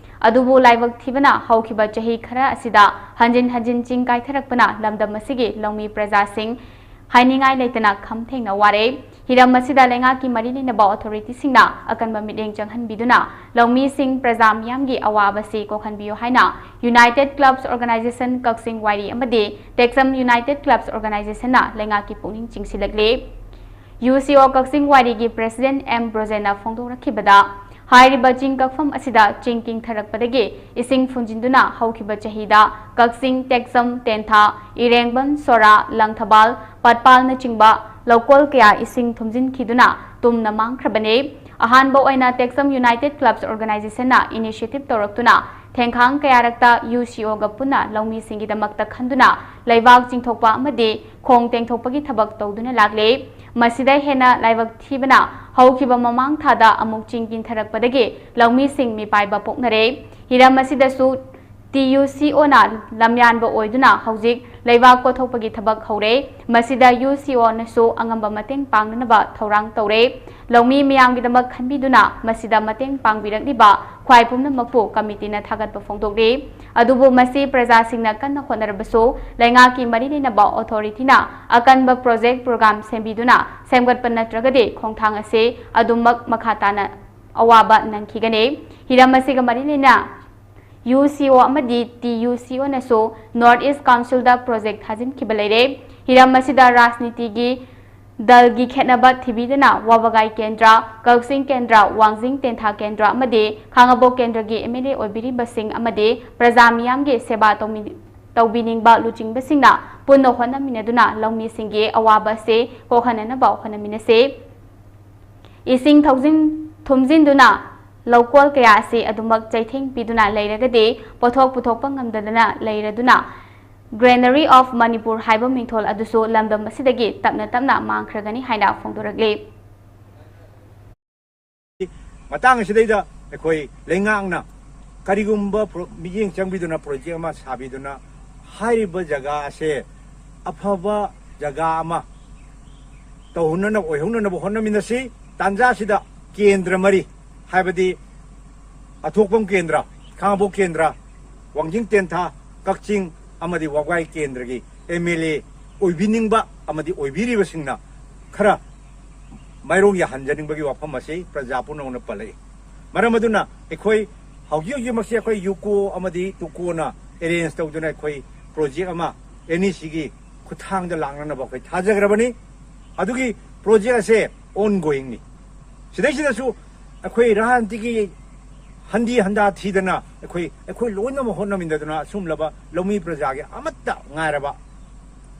ꯑꯗꯨꯕꯨ ꯂꯥꯏꯕꯛ ꯊꯤꯕꯅ ꯍꯧꯈꯤꯕ ꯆꯍꯤ ꯈꯔ ꯑꯁꯤꯗ ꯍꯟꯖꯤꯟ ꯍꯟꯖꯤꯟ ꯆꯤꯡ ꯀꯥꯏꯊꯔꯛꯄꯅ ꯂꯝꯗꯝ ꯑꯁꯤꯒꯤ ꯂꯧꯃꯤ ꯄ꯭ꯔꯖꯥꯁꯤꯡ ꯍꯥꯏꯅꯤꯡꯉꯥꯏ ꯂꯩꯇꯅ ꯈꯝ ꯊꯦꯡꯅ ꯋꯥꯔꯦ꯫ ꯍꯤꯔꯝ ꯑꯁꯤꯗ ꯂꯩꯉꯥꯛꯀꯤ ꯃꯔꯤ ꯂꯩꯅꯕ ꯑꯣꯊꯣꯔꯤꯇꯤꯁꯤꯡꯅ ꯑꯀꯟꯕ ꯃꯤꯠꯌꯦꯡ ꯆꯪꯍꯟꯕꯤꯗꯨꯅ ꯂꯧꯃꯤꯁꯤꯡ, ꯄ꯭ꯔꯖꯥ ꯃꯤꯌꯥꯝꯒꯤ ꯑꯋꯥꯕꯁꯤ ꯀꯣꯛꯍꯟꯕꯤꯌꯨ ꯍꯥꯏꯅ United Clubs Organisation ꯀꯛꯆꯤꯡ ꯋꯥꯏꯔꯤ ꯑꯃꯗꯤ ꯇꯦꯛꯁꯝ United Clubs Organizationꯅ ꯂꯩꯉꯥꯛꯀꯤ ꯄꯨꯛꯅꯤꯡ ꯆꯤꯡꯁꯤꯜꯂꯛꯂꯤ꯫ ꯌꯨ ꯁꯤ ꯑꯣ ꯀꯛꯆꯤꯡ ꯋꯥꯏꯔꯤꯒꯤ ꯄ꯭ꯔꯦꯁꯤꯗꯦꯟꯠ ꯑꯦꯝ ꯕ꯭ꯔꯣꯖꯦꯟꯅ ꯐꯣꯡꯗꯣꯔꯛꯈꯤꯕꯗ, ꯍꯥꯏꯔꯤꯕ ꯆꯤꯡ ꯀꯛꯐꯝ ꯑꯁꯤꯗ ꯆꯤꯡ ꯀꯤꯡꯊꯔꯛꯄꯗꯒꯤ ꯏꯁꯤꯡ ꯐꯨꯟꯖꯤꯟꯗꯨꯅ ꯍꯧꯈꯤꯕ ꯆꯍꯤꯗ ꯀꯛꯆꯤꯡ, ꯇꯦꯛꯁꯝ, ꯇꯦꯟꯊꯥ, ꯏꯔꯦꯡꯕꯟ, ꯁꯣꯔꯥ, ꯂꯪꯊꯕꯥꯜ, ꯄꯠꯄꯥꯜꯅꯆꯤꯡꯕ ꯂꯧꯀꯣꯜ ꯀꯌꯥ ꯏꯁꯤꯡ ꯊꯨꯝꯖꯤꯟꯈꯤꯗꯨꯅ ꯇꯨꯝꯅ ꯃꯥꯡꯈ꯭ꯔꯕꯅꯤ꯫ ꯑꯍꯥꯟꯕ ꯑꯣꯏꯅ ꯇꯦꯛꯁꯝ United Clubs Organizationꯅ initiative ꯇꯧꯔꯛꯇꯨꯅ ꯊꯦꯡꯈꯥꯡ ꯀꯌꯥꯔꯛꯇ ꯌꯨ ꯁꯤ ꯑꯣꯒ ꯄꯨꯟꯅ ꯂꯧꯃꯤꯁꯤꯡꯒꯤꯗꯃꯛꯇ ꯈꯟꯗꯨꯅ ꯂꯩꯕꯥꯛ ꯆꯤꯡꯊꯣꯛꯄ ꯑꯃꯗꯤ ꯈꯣꯡ ꯇꯦꯡꯊꯣꯛꯄꯒꯤ ꯊꯕꯛ ꯇꯧꯗꯨꯅ ꯂꯥꯛꯂꯤ꯫ ꯃꯁꯤꯗ ꯍꯦꯟꯅ ꯂꯥꯏꯕꯛ ꯊꯤꯕꯅ, ꯍꯧꯈꯤꯕ ꯃꯃꯥꯡ ꯊꯥꯗ ꯑꯃꯨꯛ ꯆꯤꯡ ꯀꯤꯟꯊꯔꯛꯄꯗꯒꯤ ꯂꯧꯃꯤꯁꯤꯡ ꯃꯤꯄꯥꯏꯕ ꯄꯣꯛꯅꯔꯦ꯫ ꯍꯤꯔꯝ ꯑꯁꯤꯗꯁꯨ ꯇꯤ ꯌꯨ ꯁꯤ ꯑꯣꯅ ꯂꯝꯌꯥꯟꯕ ꯑꯣꯏꯗꯨꯅ ꯍꯧꯖꯤꯛ ꯂꯩꯕꯥꯛ ꯀꯣꯊꯣꯛꯄꯒꯤ ꯊꯕꯛ ꯍꯧꯔꯦ꯫ ꯃꯁꯤꯗ ꯌꯨ ꯁꯤ ꯑꯣꯅꯁꯨ ꯑꯉꯝꯕ ꯃꯇꯦꯡ ꯄꯥꯡꯅꯅꯕ ꯊꯧꯔꯥꯡ ꯇꯧꯔꯦ꯫ ꯂꯧꯃꯤ ꯃꯤꯌꯥꯝꯒꯤꯗꯃꯛ ꯈꯟꯕꯤꯗꯨꯅ ꯃꯁꯤꯗ ꯃꯇꯦꯡ ꯄꯥꯡꯕꯤꯔꯛꯂꯤꯕ ꯈ꯭ꯋꯥꯏ ꯄꯨꯝꯅꯃꯛꯄꯨ ꯀꯃꯤꯇꯤꯅ ꯊꯥꯒꯠꯄ ꯐꯣꯡꯗꯣꯛꯂꯤ꯫ ꯑꯗꯨꯕꯨ ꯃꯁꯤ ꯄ꯭ꯔꯖꯥꯁꯤꯡꯅ ꯀꯟꯅ ꯍꯣꯠꯅꯔꯕꯁꯨ, ꯂꯩꯉꯥꯛꯀꯤ ꯃꯔꯤ ꯂꯩꯅꯕ ꯑꯣꯊꯣꯔꯤꯇꯤꯅ ꯑꯀꯟꯕ ꯄ꯭ꯔꯣꯖꯦꯛ ꯄ꯭ꯔꯣꯒ꯭ꯔꯥꯝ ꯁꯦꯝꯕꯤꯗꯨꯅ ꯁꯦꯝꯒꯠꯄ ꯅꯠꯇ꯭ꯔꯒꯗꯤ ꯈꯣꯡꯊꯥꯡ ꯑꯁꯤ ꯑꯗꯨꯃꯛ ꯃꯈꯥ ꯇꯥꯅ ꯑꯋꯥꯕ ꯅꯪꯈꯤꯒꯅꯤ꯫ ꯍꯤꯔꯝ ꯑꯁꯤꯒ ꯃꯔꯤ ꯂꯩꯅ ꯌꯨ ꯁꯤ ꯑꯣ ꯑꯃꯗꯤ ꯇꯤ ꯌꯨ ꯁꯤ ꯑꯣꯅꯁꯨ North East Councilꯗ ꯄ꯭ꯔꯣꯖꯦꯛ ꯊꯥꯖꯤꯟꯈꯤꯕ ꯂꯩꯔꯦ꯫ ꯍꯤꯔꯝ ꯑꯁꯤꯗ ꯔꯥꯖꯅꯤꯇꯤꯒꯤ ꯗꯜꯒꯤ ꯈꯦꯠꯅꯕ ꯊꯤꯕꯤꯗꯅ ꯋꯥꯕꯒꯥꯏ ꯀꯦꯟꯗ꯭ꯔ, ꯀꯛꯆꯤꯡ ꯀꯦꯟꯗ꯭ꯔ, ꯋꯥꯡꯖꯤꯡ ꯇꯦꯟꯊꯥ ꯀꯦꯟꯗ꯭ꯔ ꯑꯃꯗꯤ ꯈꯥꯉꯕꯣꯛ ꯀꯦꯟꯗ꯭ꯔꯒꯤ ꯑꯦꯝ ꯑꯦꯜ ꯑꯦ ꯑꯣꯏꯕꯤꯔꯤꯕꯁꯤꯡ ꯑꯃꯗꯤ ꯄ꯭ꯔꯖꯥ ꯃꯤꯌꯥꯝꯒꯤ ꯁꯦꯕꯥ ꯇꯧꯃꯤ-, ꯇꯧꯕꯤꯅꯤꯡꯕ ꯂꯨꯆꯤꯡꯕꯁꯤꯡꯅ ꯄꯨꯟꯅ ꯍꯣꯠꯅꯃꯤꯟꯅꯗꯨꯅ ꯂꯧꯃꯤꯁꯤꯡꯒꯤ ꯑꯋꯥꯕ ꯑꯁꯤ ꯀꯣꯛꯍꯟꯅꯅꯕ ꯍꯣꯠꯅꯃꯤꯟꯅꯁꯤ꯫ ꯏꯁꯤꯡ ꯊꯧꯖꯤꯟ-, ꯊꯨꯝꯖꯤꯟꯗꯨꯅ ꯂꯧꯀꯣꯜ ꯀꯌꯥ ꯑꯁꯤ ꯑꯗꯨꯃꯛ ꯆꯩꯊꯦꯡ ꯄꯤꯗꯨꯅ ꯂꯩꯔꯒꯗꯤ ꯄꯣꯠꯊꯣꯛ ꯄꯨꯊꯣꯛꯄ ꯉꯝꯗꯗꯅ ꯂꯩꯔꯗꯨꯅ Granary of Manipur ꯍꯥꯏꯕ ꯃꯤꯡꯊꯣꯜ ꯑꯗꯨꯁꯨ ꯂꯝꯗꯝ ꯑꯁꯤꯗꯒꯤ ꯇꯞꯅ ꯇꯞꯅ ꯃꯥꯡꯈ꯭ꯔꯒꯅꯤ ꯍꯥꯏꯅ ꯐꯣꯡꯗꯣꯔꯛꯂꯤ꯫ ꯃꯇꯥꯡ ꯑꯁꯤꯗꯩꯗ ꯑꯩꯈꯣꯏ ꯂꯩꯉꯥꯛꯅ ꯀꯔꯤꯒꯨꯝꯕ ꯄ꯭ꯔꯣ-, ꯃꯤꯠꯌꯦꯡ ꯆꯪꯕꯤꯗꯨꯅ ꯄ꯭ꯔꯣꯖꯦꯛ ꯑꯃ ꯁꯥꯕꯤꯗꯨꯅ ꯍꯥꯏꯔꯤꯕ ꯖꯒꯥ ꯑꯁꯦ ꯑꯐꯕ ꯖꯒꯥ ꯑꯃ ꯇꯧꯍꯟꯅꯅꯕ, ꯑꯣꯏꯍꯧꯅꯅꯕ ꯍꯣꯠꯅꯃꯤꯟꯅꯁꯤ꯫ ꯇꯥꯟꯖꯥꯁꯤꯗ ꯀꯦꯟꯗ꯭ꯔ ꯃꯔꯤ, ꯍꯥꯏꯕꯗꯤ ꯑꯊꯣꯛꯄꯝ ꯀꯦꯟꯗ꯭ꯔ, ꯈꯥꯉꯕꯣꯛ ꯀꯦꯟꯗ꯭ꯔ, ꯋꯥꯡꯖꯤꯡ ꯇꯦꯟꯊꯥ, ꯀꯛꯆꯤꯡ ꯑꯃꯗꯤ ꯋꯥꯕꯒꯥꯏ ꯀꯦꯟꯗ꯭ꯔꯒꯤ ꯑꯦꯝ ꯑꯦꯜ ꯑꯦ ꯑꯣꯏꯕꯤꯅꯤꯡꯕ ꯑꯃꯗꯤ ꯑꯣꯏꯕꯤꯔꯤꯕꯁꯤꯡꯅ ꯈꯔ ꯃꯥꯏꯔꯣꯡ ꯌꯥꯍꯟꯖꯅꯤꯡꯕꯒꯤ ꯋꯥꯐꯝ ꯑꯁꯤ ꯄ꯭ꯔꯖꯥ ꯄꯨꯝꯅꯃꯛꯅ ꯄꯜꯂꯛꯏ꯫ ꯃꯔꯝ ꯑꯗꯨꯅ ꯑꯩꯈꯣꯏ ꯍꯧꯖꯤꯛ ꯍꯧꯖꯤꯛꯃꯛꯁꯤ ꯑꯩꯈꯣꯏ ꯌꯨꯀꯣ ꯑꯃꯗꯤ ꯇꯨꯀꯣꯅ ꯑꯦꯔꯦꯟꯖ ꯇꯧꯗꯨꯅ ꯑꯩꯈꯣꯏ ꯄ꯭ꯔꯣꯖꯦꯛ ꯑꯃ ꯑꯦꯟ ꯏ ꯁꯤꯒꯤ ꯈꯨꯠꯊꯥꯡꯗ ꯂꯥꯛꯅꯅꯕ ꯑꯩꯈꯣꯏ ꯊꯥꯖꯈ꯭ꯔꯕꯅꯤ꯫ ꯑꯗꯨꯒꯤ ꯄ꯭ꯔꯣꯖꯦꯛ ꯑꯁꯦ ꯑꯣꯟ ꯒꯣꯌꯤꯡꯅꯤ꯫ ꯁꯤꯗꯩꯁꯤꯗꯁꯨ ꯑꯩꯈꯣꯏ ꯔꯥꯖꯅꯤꯇꯤꯒꯤ ꯍꯟꯗꯤ ꯍꯟꯗꯥ ꯊꯤꯗꯅ ꯑꯩꯈꯣꯏ, ꯑꯩꯈꯣꯏ ꯂꯣꯏꯅꯃꯛ ꯍꯣꯠꯅꯃꯤꯟꯅꯗꯨꯅ ꯑꯁꯨꯝꯂꯕ ꯂꯧꯃꯤ ꯄ꯭ꯔꯖꯥꯒꯤ ꯑꯃꯠꯇ ꯉꯥꯏꯔꯕ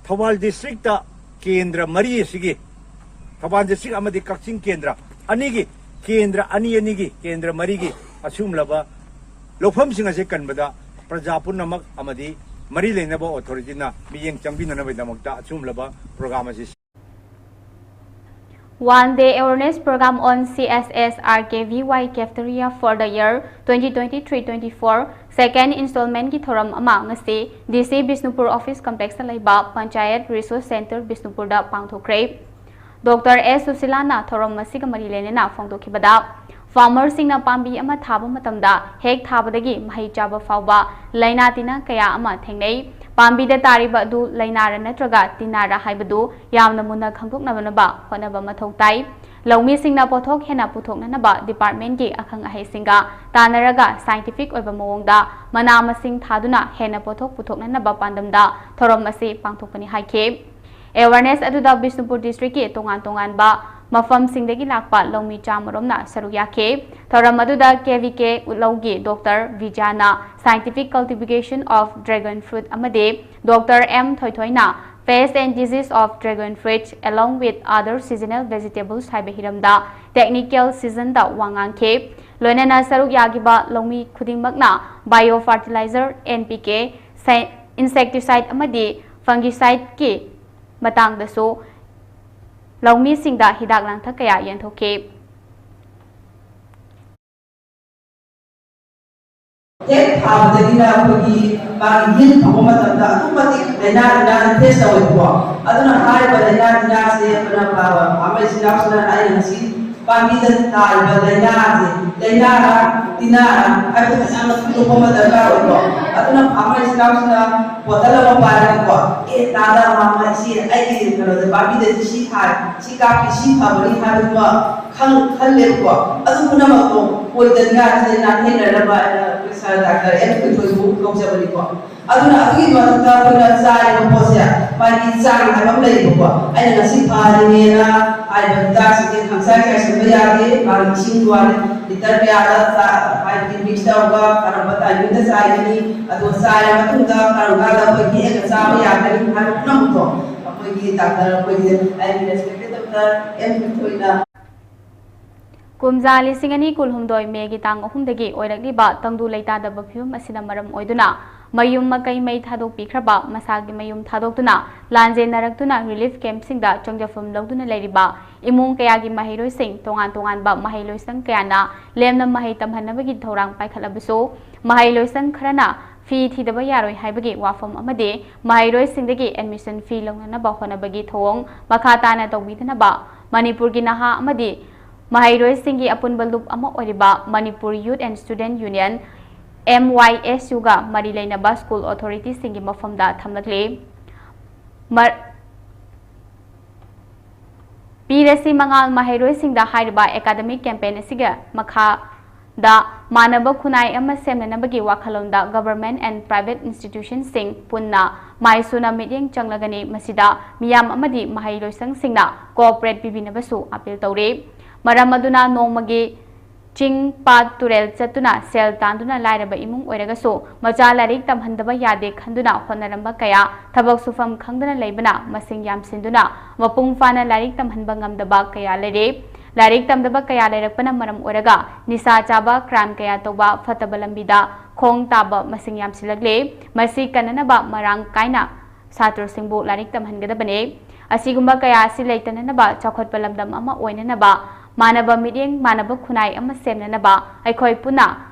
ꯊꯧꯕꯥꯜ ꯗꯤꯁꯇ꯭ꯔꯤꯛꯇ ꯀꯦꯟꯗ꯭ꯔ ꯃꯔꯤ ꯑꯁꯤꯒꯤ, ꯊꯧꯕꯥꯜ ꯗꯤꯁꯇ꯭ꯔꯤꯛ ꯑꯃꯗꯤ ꯀꯛꯆꯤꯡ ꯀꯦꯟꯗ꯭ꯔ ꯑꯅꯤꯒꯤ, ꯀꯦꯟꯗ꯭ꯔ ꯑꯅꯤ ꯑꯅꯤꯒꯤ, ꯀꯦꯟꯗ꯭ꯔ ꯃꯔꯤꯒꯤ ꯑꯁꯤꯒꯨꯝꯂꯕ ꯂꯧꯐꯝꯁꯤꯡ ꯑꯁꯤ ꯀꯟꯕꯗ ꯄ꯭ꯔꯖꯥ ꯄꯨꯝꯅꯃꯛ ꯑꯃꯗꯤ ꯃꯔꯤ ꯂꯩꯅꯕ ꯑꯣꯊꯣꯔꯤꯇꯤꯅ ꯃꯤꯠꯌꯦꯡ ꯆꯪꯕꯤꯅꯅꯕꯒꯤꯗꯃꯛꯇ ꯑꯁꯤꯒꯨꯝꯂꯕ ꯄ꯭ꯔꯣꯒ꯭ꯔꯥꯝ ꯑꯁꯤ One Day Awareness Program on C S S R K V Y Cafeteria for the year twenty twenty-three twenty-four, second installment ꯒꯤ ꯊꯧꯔꯝ ꯑꯃ ꯉꯁꯤ D C Bishnupur Office Complex ꯇ ꯂꯩꯕ Panchayat Resource Centre ꯕꯤꯁꯅꯨꯄꯨꯔꯗ ꯄꯥꯡꯊꯣꯛꯈ꯭ꯔꯦ꯫ ꯗꯣꯛꯇꯔ ꯑꯦꯁ ꯁꯨꯁꯤꯂꯥꯅ ꯊꯧꯔꯝ ꯑꯁꯤꯒ ꯃꯔꯤ ꯂꯩꯅꯅ ꯐꯣꯡꯗꯣꯛꯈꯤꯕꯗ, farmer ꯁꯤꯡꯅ ꯄꯥꯝꯕꯤ ꯑꯃ ꯊꯥꯕ ꯃꯇꯝꯗ ꯍꯦꯛ ꯊꯥꯕꯗꯒꯤ ꯃꯍꯩ ꯆꯥꯕ ꯐꯥꯎꯕ ꯂꯥꯏꯅꯥ ꯇꯤꯟꯅ ꯀꯌꯥ ꯑꯃ ꯊꯦꯡꯅꯩ꯫ ꯄꯥꯝꯕꯤꯗ ꯇꯥꯔꯤꯕ ꯑꯗꯨ ꯂꯥꯏꯅꯥꯔ ꯅꯠꯇ꯭ꯔꯒ ꯇꯤꯟꯅꯥꯔ ꯍꯥꯏꯕꯗꯨ ꯌꯥꯝꯅ ꯃꯨꯟꯅ ꯈꯪꯗꯣꯛꯅꯕ ꯍꯣꯠꯅꯕ ꯃꯊꯧ ꯇꯥꯏ꯫ ꯂꯧꯃꯤꯁꯤꯡꯅ ꯄꯣꯠꯊꯣꯛ ꯍꯦꯟꯅ ꯄꯨꯊꯣꯛꯅꯅꯕ department ꯀꯤ ꯑꯈꯪ ꯑꯍꯩꯁꯤꯡꯒ ꯇꯥꯟꯅꯔꯒ scientific ꯑꯣꯏꯕ ꯃꯑꯣꯡꯗ ꯃꯅꯥ ꯃꯁꯤꯡ ꯊꯥꯗꯨꯅ ꯍꯦꯟꯅ ꯄꯣꯠꯊꯣꯛ ꯄꯨꯊꯣꯛꯅꯅꯕ ꯄꯥꯟꯗꯝꯗ ꯊꯧꯔꯝ ꯑꯁꯤ ꯄꯥꯡꯊꯣꯛꯄꯅꯤ ꯍꯥꯏꯈꯤ꯫ Awareness ꯑꯗꯨꯗ ꯕꯤꯁꯅꯨꯄꯨꯔ district ꯀꯤ ꯇꯣꯉꯥꯟ ꯇꯣꯉꯥꯟꯕ ꯃꯐꯝꯁꯤꯡꯗꯒꯤ ꯂꯥꯛꯄ ꯂꯧꯃꯤ ꯆꯥꯃꯔꯣꯝꯅ ꯁꯔꯨꯛ ꯌꯥꯈꯤ꯫ ꯊꯧꯔꯝ ꯑꯗꯨꯗ K V K ꯎꯠꯂꯧꯒꯤ ꯗꯣꯛꯇꯔ ꯕꯤꯖꯥꯅ scientific cultivation of dragon fruit ꯑꯃꯗꯤ ꯗꯣꯛꯇꯔ ꯑꯦꯝ ꯊꯣꯏꯊꯣꯏꯅ pest and disease of dragon fruit along with other seasonal vegetables ꯍꯥꯏꯕ ꯍꯤꯔꯝꯗ technical session ꯗ ꯋꯥ ꯉꯥꯡꯈꯤ꯫ ꯂꯣꯏꯅꯅ ꯁꯔꯨꯛ ꯌꯥꯈꯤꯕ ꯂꯧꯃꯤ ꯈꯨꯗꯤꯡꯃꯛꯅ bio fertilizer, N P K, insecticide ꯑꯃꯗꯤ fungicide ꯀꯤ ꯃꯇꯥꯡꯗꯁꯨ ꯂꯧꯃꯤꯁꯤꯡꯗ ꯍꯤꯗꯥꯛ ꯂꯥꯡꯊꯛ ꯀꯌꯥ ꯌꯦꯟꯊꯣꯛꯈꯤ꯫ ꯍꯦꯛ ꯊꯥꯕꯗꯒꯤꯅ ꯑꯩꯈꯣꯏꯒꯤ ꯃꯥꯒꯤ yield ꯐꯪꯕ ꯃꯇꯝꯗ ꯑꯗꯨꯛꯀꯤ ꯃꯇꯤꯛ ꯂꯥꯏꯅꯥ ꯇꯤꯟꯅꯥꯅ face ꯇꯧꯋꯦꯕꯀꯣ꯫ ꯑꯗꯨꯅ ꯍꯥꯏꯔꯤꯕ ꯂꯥꯏꯅꯥ ꯇꯤꯟꯅꯥꯁꯦ ꯑꯩꯈꯣꯏꯅ ꯐꯥꯕ farmer ꯏꯆꯤꯜ ꯏꯅꯥꯎꯁꯤꯡꯅ ꯑꯩꯅ ꯉꯁꯤ ꯄꯥꯝꯕꯤꯗ ꯇꯥꯔꯤꯕ ꯂꯥꯏꯅꯥꯁꯦ, ꯂꯥꯏꯅꯥꯔ ꯇꯤꯟꯅꯥꯔ ꯍꯥꯏꯕꯗꯨ ꯐꯖꯅ ꯈꯪꯗꯣꯛꯄ ꯑꯃ ꯗꯔꯀꯥꯔ ꯑꯣꯏꯀꯣ꯫ ꯑꯗꯨꯅ farmer ꯏꯆꯤꯜ ꯏꯅꯥꯎꯁꯤꯡꯅ bottle ꯑꯃ ꯄꯥꯏꯔꯒꯀꯣ, "ꯑꯦ, ꯇꯥꯗ, ꯃꯥꯃ, ꯏꯆꯦ, ꯑꯩꯒꯤ ꯀꯩꯅꯣꯗ ꯄꯥꯝꯕꯤꯗꯗꯤ ꯁꯤ ꯊꯥꯏ, ꯁꯤ ꯀꯥꯞꯄꯤ, ꯁꯤ ꯐꯕꯅꯤ" ꯍꯥꯏꯕꯗꯨꯃ ꯈꯪ-, ꯈꯜꯂꯦꯕꯀꯣ꯫ ꯑꯗꯨ ꯄꯨꯝꯅꯃꯛꯇꯣ ꯑꯣꯏꯗꯅꯤꯡꯉꯥꯏ, ꯑꯗꯨꯗꯩ ꯅꯥꯟꯊꯩꯅꯅꯕ ꯑꯩꯅ ꯑꯩꯈꯣꯏ sir ꯗꯥꯛꯇꯔ ꯑꯦꯟ ꯊꯣꯏꯊꯣꯏꯕꯨ ꯀꯧꯖꯕꯅꯤꯀꯣ꯫ ꯑꯗꯨꯅ ꯑꯗꯨꯒꯤ ꯃꯊꯛꯇ ꯑꯩꯈꯣꯏꯅ ꯆꯥꯔꯤꯕ ꯄꯣꯠꯁꯦ ꯃꯥꯒꯤ ꯆꯥꯡ ꯍꯥꯏꯕ ꯑꯃ ꯂꯩꯌꯦꯕꯀꯣ꯫ ꯑꯩꯅ ꯉꯁꯤ ꯐꯍꯟꯅꯤꯡꯉꯦꯅ ꯍꯥꯏꯔꯤꯕ ꯍꯤꯗꯥꯛꯁꯤꯡꯁꯦ ꯈꯪꯆꯥꯏ ꯆꯥꯏꯁꯤꯟꯕ ꯌꯥꯗꯦ꯫ ꯃꯥꯒꯤ ꯏꯁꯤꯡ ꯋꯥꯠꯂꯦ, litre ꯀꯌꯥꯗ ꯆꯥ-, ꯍꯥꯏꯕꯗꯤ mix ꯇꯧꯔꯒ ꯀꯔꯝꯕ timing ꯗ ꯆꯥꯏꯒꯅꯤ, ꯑꯗꯨꯒ ꯆꯥꯏꯔ ꯃꯇꯨꯡꯗ ꯀꯔꯝ ꯀꯥꯟꯗ ꯑꯩꯈꯣꯏ ꯍꯦꯛꯑꯒ ꯆꯥꯕ ꯌꯥꯒꯅꯤ ꯍꯥꯏꯕ ꯄꯨꯝꯅꯃꯛꯇꯣ ꯑꯩꯈꯣꯏꯒꯤ ꯗꯥꯛꯇꯔ, ꯑꯩꯈꯣꯏꯒꯤ ꯑꯩꯒꯤ respected ꯗꯣꯛꯇꯔ ꯑꯦꯝ ꯊꯣꯏꯊꯣꯏꯅ ꯀꯨꯝꯖꯥ ꯂꯤꯁꯤꯡ ꯑꯅꯤ ꯀꯨꯟꯍꯨꯝꯗꯣꯏ ꯃꯦꯒꯤ ꯇꯥꯡ ꯑꯍꯨꯝꯗꯒꯤ ꯑꯣꯏꯔꯛꯂꯤꯕ ꯇꯪꯗꯨ ꯂꯩꯇꯥꯗꯕ ꯐꯤꯕꯝ ꯑꯁꯤꯅ ꯃꯔꯝ ꯑꯣꯏꯗꯨꯅ ꯃꯌꯨꯝ ꯃꯀꯩ ꯃꯩ ꯊꯥꯗꯣꯛꯄꯤꯈ꯭ꯔꯕ, ꯃꯁꯥꯒꯤ ꯃꯌꯨꯝ ꯊꯥꯗꯣꯛꯇꯨꯅ ꯂꯥꯟꯖꯦꯟꯅꯔꯛꯇꯨꯅ relief camp ꯁꯤꯡꯗ ꯆꯪꯖꯐꯝ ꯂꯧꯗꯨꯅ ꯂꯩꯔꯤꯕ ꯏꯃꯨꯡ ꯀꯌꯥꯒꯤ ꯃꯍꯩꯔꯣꯏꯁꯤꯡ, ꯇꯣꯉꯥꯟ ꯇꯣꯉꯥꯟꯕ ꯃꯍꯩꯂꯣꯏꯁꯪ ꯀꯌꯥꯅ ꯂꯦꯝꯅ ꯃꯍꯩ ꯇꯝꯍꯟꯅꯕꯒꯤ ꯊꯧꯔꯥꯡ ꯄꯥꯏꯈꯠꯂꯕꯁꯨ, ꯃꯍꯩꯂꯣꯏꯁꯪ ꯈꯔꯅ fee ꯊꯤꯗꯕ ꯌꯥꯔꯣꯏ ꯍꯥꯏꯕꯒꯤ ꯋꯥꯐꯝ ꯑꯃꯗꯤ ꯃꯍꯩꯔꯣꯏꯁꯤꯡꯗꯒꯤ admission fee ꯂꯧꯅꯅꯕ ꯍꯣꯠꯅꯕꯒꯤ ꯊꯧꯑꯣꯡ ꯃꯈꯥ ꯇꯥꯅ ꯇꯧꯕꯤꯗꯅꯕ ꯃꯅꯤꯄꯨꯔꯒꯤ ꯅꯍꯥ ꯑꯃꯗꯤ ꯃꯍꯩꯔꯣꯏꯁꯤꯡꯒꯤ ꯑꯄꯨꯟꯕ ꯂꯨꯞ ꯑꯃ ꯑꯣꯏꯔꯤꯕ Manipur Youth and Student Union, M Y S U ꯒ ꯃꯔꯤ ꯂꯩꯅꯕ school authority ꯁꯤꯡꯒꯤ ꯃꯐꯝꯗ ꯊꯝꯂꯛꯂꯤ꯫ ꯃꯔ-, ꯄꯤꯔꯁꯤ ꯃꯉꯥꯜ ꯃꯍꯩꯔꯣꯏꯁꯤꯡꯗ ꯍꯥꯏꯔꯤꯕ academic campaign ꯑꯁꯤꯒꯤ ꯃꯈꯥꯗ ꯃꯥꯟꯅꯕ ꯈꯨꯟꯅꯥꯏ ꯑꯃ ꯁꯦꯝꯅꯅꯕꯒꯤ ꯋꯥꯈꯜꯂꯣꯟꯗ government and private institution ꯁꯤꯡ ꯄꯨꯟꯅ ꯃꯥꯏꯁꯨꯅ ꯃꯤꯠꯌꯦꯡ ꯆꯪꯂꯒꯅꯤ꯫ ꯃꯁꯤꯗ ꯃꯤꯌꯥꯝ ꯑꯃꯗꯤ ꯃꯍꯩꯂꯣꯏꯁꯪꯁꯤꯡꯅ cooperate ꯄꯤꯕꯤꯅꯕꯁꯨ appeal ꯇꯧꯔꯤ꯫ ꯃꯔꯝ ꯑꯗꯨꯅ ꯅꯣꯡꯃꯒꯤ ꯆꯤꯡ, ꯄꯥꯠ, ꯇꯨꯔꯦꯜ ꯆꯠꯇꯨꯅ ꯁꯦꯜ ꯇꯥꯟꯗꯨꯅ ꯂꯥꯏꯔꯕ ꯏꯃꯨꯡ ꯑꯣꯏꯔꯒꯁꯨ ꯃꯆꯥ ꯂꯥꯏꯔꯤꯛ ꯇꯝꯍꯟꯗꯕ ꯌꯥꯗꯦ ꯈꯟꯗꯨꯅ ꯍꯣꯠꯅꯔꯝꯕ ꯀꯌꯥ, ꯊꯕꯛ ꯁꯨꯐꯝ ꯈꯪꯗꯅ ꯂꯩꯕꯅ ꯃꯁꯤꯡ ꯌꯥꯝꯁꯤꯟꯗꯨꯅ ꯃꯄꯨꯡ ꯐꯥꯅ ꯂꯥꯏꯔꯤꯛ ꯇꯝꯍꯟꯕ ꯉꯝꯗꯕ ꯀꯌꯥ ꯂꯩꯔꯦ꯫ ꯂꯥꯏꯔꯤꯛ ꯇꯝꯗꯕ ꯀꯌꯥ ꯂꯩꯔꯛꯄꯅ ꯃꯔꯝ ꯑꯣꯏꯔꯒ ꯅꯤꯁꯥ ꯆꯥꯕ, crime ꯀꯌꯥ ꯇꯧꯕ, ꯐꯠꯇꯕ ꯂꯝꯕꯤꯗ ꯈꯣꯡ ꯇꯥꯕ ꯃꯁꯤꯡ ꯌꯥꯝꯁꯤꯜꯂꯛꯂꯦ꯫ ꯃꯁꯤ ꯀꯟꯅꯅꯕ ꯃꯔꯥꯡ ꯀꯥꯏꯅ ꯁꯥꯇ꯭ꯔꯁꯤꯡꯕꯨ ꯂꯥꯏꯔꯤꯛ ꯇꯝꯍꯟꯒꯗꯕꯅꯤ꯫ ꯑꯁꯤꯒꯨꯝꯕ ꯀꯌꯥ ꯑꯁꯤ ꯂꯩꯇꯅꯅꯕ, ꯆꯥꯎꯈꯠꯄ ꯂꯝꯗꯝ ꯑꯃ ꯑꯣꯏꯅꯅꯕ, ꯃꯥꯟꯅꯕ ꯃꯤꯠꯌꯦꯡ, ꯃꯥꯟꯅꯕ ꯈꯨꯟꯅꯥꯏ ꯑꯃ ꯁꯦꯝꯅꯅꯕ ꯑꯩꯈꯣꯏ ꯄꯨꯟꯅ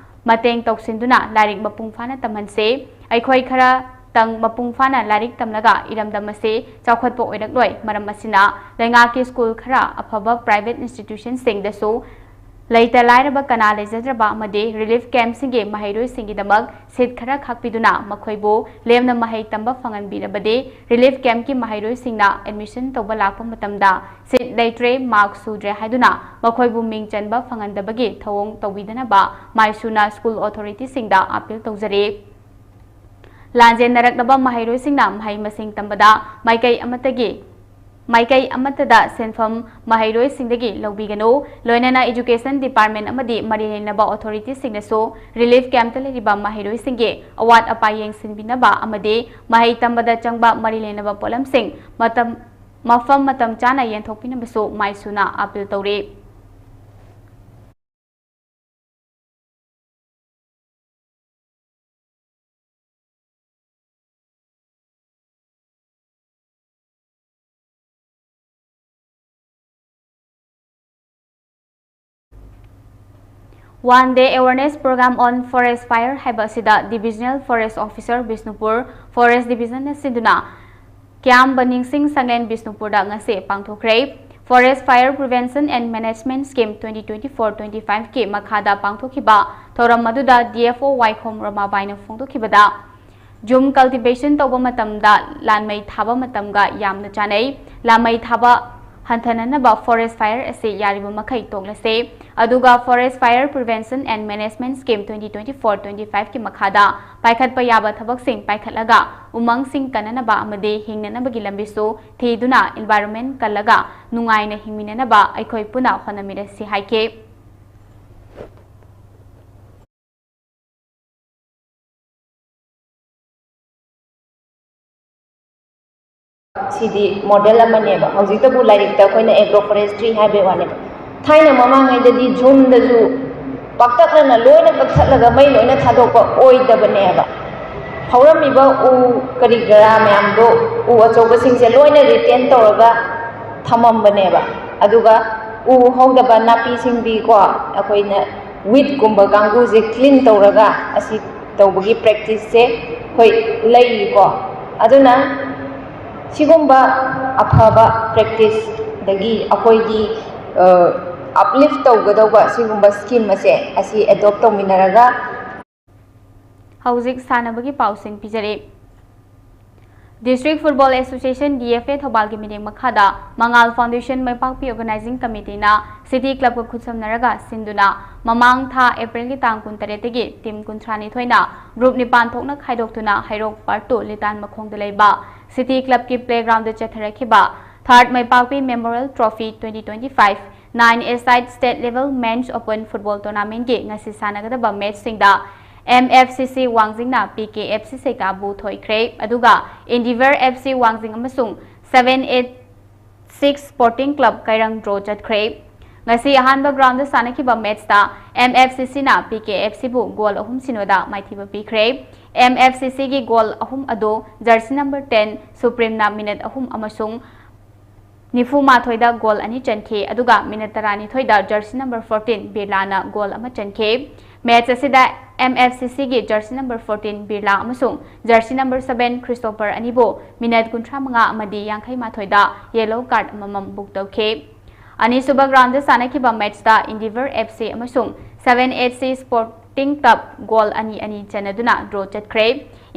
ꯃꯇꯦꯡ ꯇꯧꯁꯤꯟꯗꯨꯅ ꯂꯥꯏꯔꯤꯛ ꯃꯄꯨꯡ ꯐꯥꯅ ꯇꯝꯍꯟꯁꯦ꯫ ꯑꯩꯈꯣꯏ ꯈꯔꯇꯪ ꯃꯄꯨꯡ ꯐꯥꯅ ꯂꯥꯏꯔꯤꯛ ꯇꯝꯂꯒ ꯏꯔꯝꯗꯝ ꯑꯁꯤ ꯆꯥꯎꯈꯠꯄ ꯑꯣꯏꯔꯛꯂꯣꯏ꯫ ꯃꯔꯝ ꯑꯁꯤꯅ, ꯂꯩꯉꯥꯛꯀꯤ school ꯈꯔ, ꯑꯐꯕ private institution ꯁꯤꯡꯗꯁꯨ ꯂꯩꯇ ꯂꯥꯏꯔꯕ ꯀꯅꯥ ꯂꯩꯖꯗ꯭ꯔꯕ ꯑꯃꯗꯤ relief camp ꯁꯤꯡꯒꯤ ꯃꯍꯩꯔꯣꯏꯁꯤꯡꯒꯤꯗꯃꯛ seat ꯈꯔ ꯈꯥꯛꯄꯤꯗꯨꯅ ꯃꯈꯣꯏꯕꯨ ꯂꯦꯝꯅ ꯃꯍꯩ ꯇꯝꯕ ꯐꯪꯍꯟꯕꯤꯔꯕꯗꯤ, relief camp ꯀꯤ ꯃꯍꯩꯔꯣꯏꯁꯤꯡꯅ admission ꯇꯧꯕ ꯂꯥꯛꯄ ꯃꯇꯝꯗ seat ꯂꯩꯇ꯭ꯔꯦ, mark ꯁꯨꯗ꯭ꯔꯦ ꯍꯥꯏꯗꯨꯅ ꯃꯈꯣꯏꯕꯨ ꯃꯤꯡ ꯆꯟꯕ ꯐꯪꯍꯟꯗꯕꯒꯤ ꯊꯧꯑꯣꯡ ꯇꯧꯕꯤꯗꯅꯕ ꯃꯥꯏꯁꯨꯅ school authority ꯁꯤꯡꯗ appeal ꯇꯧꯖꯔꯤ꯫ ꯂꯥꯟꯖꯦꯟꯅꯔꯛꯂꯕ ꯃꯍꯩꯔꯣꯏꯁꯤꯡꯅ ꯃꯍꯩ ꯃꯁꯤꯡ ꯇꯝꯕꯗ ꯃꯥꯏꯀꯩ ꯑꯃꯠꯇꯒꯤ, ꯃꯥꯏꯀꯩ ꯑꯃꯠꯇꯗ ꯁꯦꯟꯐꯝ ꯃꯍꯩꯔꯣꯏꯁꯤꯡꯗꯒꯤ ꯂꯧꯕꯤꯒꯅꯨ꯫ ꯂꯣꯏꯅꯅ education department ꯑꯃꯗꯤ ꯃꯔꯤ ꯂꯩꯅꯕ authority ꯁꯤꯡꯅꯁꯨ relief camp ꯇ ꯂꯩꯔꯤꯕ ꯃꯍꯩꯔꯣꯏꯁꯤꯡꯒꯤ ꯑꯋꯥꯠ ꯑꯄꯥ ꯌꯦꯡꯁꯤꯟꯕꯤꯅꯕ ꯑꯃꯗꯤ ꯃꯍꯩ ꯇꯝꯕꯗ ꯆꯪꯕ ꯃꯔꯤ ꯂꯩꯅꯕ ꯄꯣꯠꯂꯝꯁꯤꯡ ꯃꯇꯝ, ꯃꯐꯝ ꯃꯇꯝ ꯆꯥꯅ ꯌꯦꯟꯊꯣꯛꯄꯤꯅꯕꯁꯨ ꯃꯥꯏꯁꯨꯅ appeal ꯇꯧꯔꯤ꯫ One Day Awareness Program on Forest Fire ꯍꯥꯏꯕ ꯑꯁꯤꯗ Divisional Forest Officer Bishnupur Forest Division ꯅ ꯁꯤꯟꯗꯨꯅ ꯀ꯭ꯌꯥꯝ ꯕꯅꯤꯡ ꯁꯤꯡ ꯁꯪꯂꯦꯟ ꯕꯤꯁꯅꯨꯄꯨꯔꯗ ꯉꯁꯤ ꯄꯥꯡꯊꯣꯛꯈ꯭ꯔꯦ꯫ Forest Fire Prevention and Management Scheme twenty twenty-four twenty-five ꯀꯤ ꯃꯈꯥꯗ ꯄꯥꯡꯊꯣꯛꯈꯤꯕ ꯊꯧꯔꯝ ꯑꯗꯨꯗ D F O ꯋꯥꯏꯈꯣꯝ ꯔꯃꯥꯕꯥꯏꯅ ꯐꯣꯡꯗꯣꯛꯈꯤꯕꯗ, ꯖꯨꯝ cultivation ꯇꯧꯕ ꯃꯇꯝꯗ ꯂꯥꯟꯃꯩ ꯊꯥꯕ ꯃꯇꯝꯒ ꯌꯥꯝꯅ ꯆꯥꯅꯩ꯫ ꯂꯥꯟꯃꯩ ꯊꯥꯕ ꯍꯟꯊꯅꯅꯕ forest fire ꯑꯁꯤ ꯌꯥꯔꯤꯕ ꯃꯈꯩ ꯇꯣꯛꯂꯁꯦ꯫ ꯑꯗꯨꯒ Forest Fire Prevention and Management Scheme twenty twenty-four twenty-five ꯀꯤ ꯃꯈꯥꯗ ꯄꯥꯏꯈꯠꯄ ꯌꯥꯕ ꯊꯕꯛꯁꯤꯡ ꯄꯥꯏꯈꯠꯂꯒ ꯎꯃꯪꯁꯤꯡ ꯀꯟꯅꯅꯕ ꯑꯃꯗꯤ ꯍꯤꯡꯅꯅꯕꯒꯤ ꯂꯝꯕꯤꯁꯨ ꯊꯤꯗꯨꯅ environment ꯀꯜꯂꯒ ꯅꯨꯡꯉꯥꯏꯅ ꯍꯤꯡꯃꯤꯟꯅꯅꯕ ꯑꯩꯈꯣꯏ ꯄꯨꯟꯅ ꯍꯣꯠꯅꯃꯤꯟꯅꯁꯤ ꯍꯥꯏꯈꯤ꯫ ꯁꯤꯗꯤ model ꯑꯃꯅꯦꯕ꯫ ꯍꯧꯖꯤꯛꯇꯕꯨ ꯂꯥꯏꯔꯤꯛꯇ ꯑꯩꯈꯣꯏꯅ agro forestry ꯍꯥꯏꯕꯩ ꯋꯥꯅꯦꯕ꯫ ꯊꯥꯏꯅ ꯃꯃꯥꯡꯉꯩꯗꯗꯤ ꯖꯨꯝꯗꯁꯨ ꯄꯥꯛꯇꯛꯅꯅ ꯂꯣꯏꯅ ꯀꯛꯊꯠꯂꯒ ꯃꯩ ꯂꯣꯏꯅ ꯊꯥꯗꯣꯛꯄ ꯑꯣꯏꯗꯕꯅꯦꯕ꯫ ꯍꯧꯔꯝꯃꯤꯕ ꯎ ꯀꯔꯤ ꯀꯔꯥ ꯃꯌꯥꯝꯗꯣ, ꯎ ꯑꯆꯧꯕꯁꯤꯡꯁꯦ ꯂꯣꯏꯅ retain ꯇꯧꯔꯒ ꯊꯝꯃꯝꯕꯅꯦꯕ꯫ ꯑꯗꯨꯒ ꯎ ꯍꯧꯗꯕ ꯅꯥꯄꯤ ꯁꯤꯡꯕꯤꯀꯣ, ꯑꯩꯈꯣꯏꯅ weed ꯀꯨꯝꯕ ꯀꯥꯡꯕꯨꯁꯦ clean ꯇꯧꯔꯒ ꯑꯁꯤ ꯇꯧꯕꯒꯤ practice ꯁꯦ ꯑꯩꯈꯣꯏ ꯂꯩꯔꯤꯀꯣ꯫ ꯑꯗꯨꯅ ꯁꯤꯒꯨꯝꯕ ꯑꯐꯕ practice, ꯑꯗꯒꯤ ꯑꯩꯈꯣꯏꯒꯤ, ꯑ, uplift ꯇꯧꯒꯗꯧꯕ ꯁꯤꯒꯨꯝꯕ scheme ꯑꯁꯦ ꯑꯁꯤ adopt ꯇꯧꯃꯤꯟꯅꯔꯒ ꯍꯧꯖꯤꯛ ꯁꯥꯟꯅꯕꯒꯤ ꯄꯥꯎꯁꯤꯡ ꯄꯤꯖꯔꯤ꯫ District Football Association, D F A, ꯊꯧꯕꯥꯜꯒꯤ ꯃꯤꯠꯌꯦꯡ ꯃꯈꯥꯗ ꯃꯉꯥꯜ Foundation ꯃꯥꯏꯄꯥꯛꯄꯤ Organizing Committee ꯅ City Club ꯀ ꯈꯨꯠꯁꯝꯅꯔꯒ ꯁꯤꯟꯗꯨꯅ ꯃꯃꯥꯡ ꯊꯥ April ꯒꯤ ꯇꯥꯡ ꯀꯨꯟꯇꯔꯦꯠꯇꯒꯤ team ꯀꯨꯟꯊ꯭ꯔꯥꯅꯤꯊꯣꯏꯅ group ꯅꯤꯄꯥꯟ ꯊꯣꯛꯅ ꯈꯥꯏꯗꯣꯛꯇꯨꯅ ꯍꯩꯔꯣꯛ Part two ꯂꯤꯇꯥꯟ ꯃꯈꯣꯡꯗ ꯂꯩꯕ City Club ꯀꯤ playground ꯗ ꯆꯠꯊꯔꯛꯈꯤꯕ Third ꯃꯥꯏꯄꯥꯛꯄꯤ Memorial Trophy twenty twenty-five nine A-side state level men's open football tournament ꯀꯤ ꯉꯁꯤ ꯁꯥꯟꯅꯒꯗꯕ match ꯁꯤꯡꯗ M F C C ꯋꯥꯡꯖꯤꯡꯅ P K F C ꯁꯦꯀꯥꯕꯨ ꯊꯣꯏꯈ꯭ꯔꯦ꯫ ꯑꯗꯨꯒ Endeavour F C ꯋꯥꯡꯖꯤꯡ ꯑꯃꯁꯨꯡ seven eight six Sporting Club ꯀꯩꯔꯪ draw ꯆꯠꯈ꯭ꯔꯦ꯫ ꯉꯁꯤ ꯑꯍꯥꯟꯕ ground ꯗ ꯁꯥꯟꯅꯈꯤꯕ match ꯇ M F C C ꯅ P K F C ꯕꯨ goal ꯑꯍꯨꯝ ꯁꯤꯅꯣꯗ ꯃꯥꯏꯊꯤꯕ ꯄꯤꯈ꯭ꯔꯦ꯫ M F C C ꯒꯤ goal ꯑꯍꯨꯝ ꯑꯗꯨ jersey number ten Supreme ꯅ minute ꯑꯍꯨꯝ ꯑꯃꯁꯨꯡ ꯅꯤꯐꯨ ꯃꯥꯊꯣꯏꯗ ꯒꯣꯜ ꯑꯅꯤ ꯆꯟꯈꯤ, ꯑꯗꯨꯒ ꯃꯤꯅꯠ ꯇꯔꯥꯅꯤꯊꯣꯏꯗ ꯖꯔꯁꯤ ꯅꯝꯕꯔ ꯐꯣꯔꯇꯤꯟ ꯕꯤꯔꯂꯥꯅ ꯒꯣꯜ ꯑꯃ ꯆꯟꯈꯤ꯫ ꯃꯦꯆ ꯑꯁꯤꯗ ꯑꯦꯝ ꯑꯦꯐ ꯁꯤ ꯁꯤꯒꯤ ꯖꯔꯁꯤ ꯅꯝꯕꯔ ꯐꯣꯔꯇꯤꯟ ꯕꯤꯔꯂꯥ ꯑꯃꯁꯨꯡ ꯖꯔꯁꯤ ꯅꯝꯕꯔ ꯁꯕꯦꯟ ꯈ꯭ꯔꯤꯁꯇꯣꯐꯔ ꯑꯅꯤꯕꯨ ꯃꯤꯅꯠ ꯀꯨꯟꯊ꯭ꯔꯥ ꯃꯉꯥ ꯑꯃꯗꯤ ꯌꯥꯡꯈꯩ ꯃꯥꯊꯣꯏꯗ ꯌꯦꯂꯣ ꯀꯥꯔꯗ ꯑꯃꯃꯝ ꯕꯨꯛ ꯇꯧꯈꯤ꯫ ꯑꯅꯤꯁꯨꯕ ꯒ꯭ꯔꯥꯎꯟꯗ ꯁꯥꯟꯅꯈꯤꯕ ꯃꯦꯆꯇ ꯏꯟꯗꯤꯚꯔ ꯑꯦꯐ ꯁꯤ ꯑꯃꯁꯨꯡ seven F C sporting club goal ꯑꯅꯤ ꯑꯅꯤ ꯆꯟꯅꯗꯨꯅ ꯗ꯭ꯔꯣ ꯆꯠꯈ꯭ꯔꯦ꯫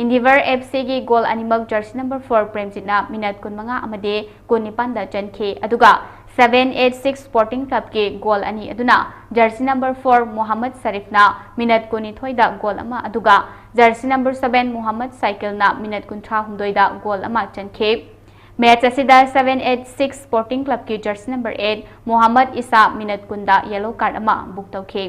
ꯏꯟꯗꯤꯚꯔ ꯑꯦꯐ ꯁꯤꯒꯤ ꯒꯣꯜ ꯑꯅꯤꯃꯛ ꯖꯔꯁꯤ ꯅꯝꯕꯔ ꯐꯣꯔ ꯄ꯭ꯔꯦꯝꯖꯤꯠꯅ ꯃꯤꯅꯠ ꯀꯨꯟꯃꯉꯥ ꯑꯃꯗꯤ ꯀꯨꯟꯅꯤꯄꯥꯟꯗ ꯆꯟꯈꯤ, ꯑꯗꯨꯒ ꯁꯕꯦꯟ ꯑꯦꯠ ꯁꯤꯛꯁ ꯁ꯭ꯄꯣꯔꯇꯤꯡ ꯀ꯭ꯂꯕꯀꯤ ꯒꯣꯜ ꯑꯅꯤ ꯑꯗꯨꯅ ꯖꯔꯁꯤ ꯅꯝꯕꯔ ꯐꯣꯔ ꯃꯣꯍꯝꯃꯗ ꯁꯔꯤꯐꯅ ꯃꯤꯅꯠ ꯀꯨꯟꯅꯤꯊꯣꯏꯗ ꯒꯣꯜ ꯑꯃ, ꯑꯗꯨꯒ ꯖꯔꯁꯤ ꯅꯝꯕꯔ ꯁꯕꯦꯟ ꯃꯣꯍꯝꯃꯗ ꯁꯥꯏꯀꯤꯜꯅ ꯃꯤꯅꯠ ꯀꯨꯟꯊ꯭ꯔꯥ ꯍꯨꯝꯗꯣꯏꯗ ꯒꯣꯜ ꯑꯃ ꯆꯟꯈꯤ꯫ ꯃꯦꯆ ꯑꯁꯤꯗ ꯁꯕꯦꯟ ꯑꯦꯠ ꯁꯤꯛꯁ ꯁ꯭ꯄꯣꯔꯇꯤꯡ ꯀ꯭ꯂꯕꯀꯤ jersey number eight Mohammad Isa minute ꯀꯨꯟꯗ ꯌꯦꯂꯣ ꯀꯥꯔꯗ ꯑꯃ ꯕꯨꯛ ꯇꯧꯈꯤ꯫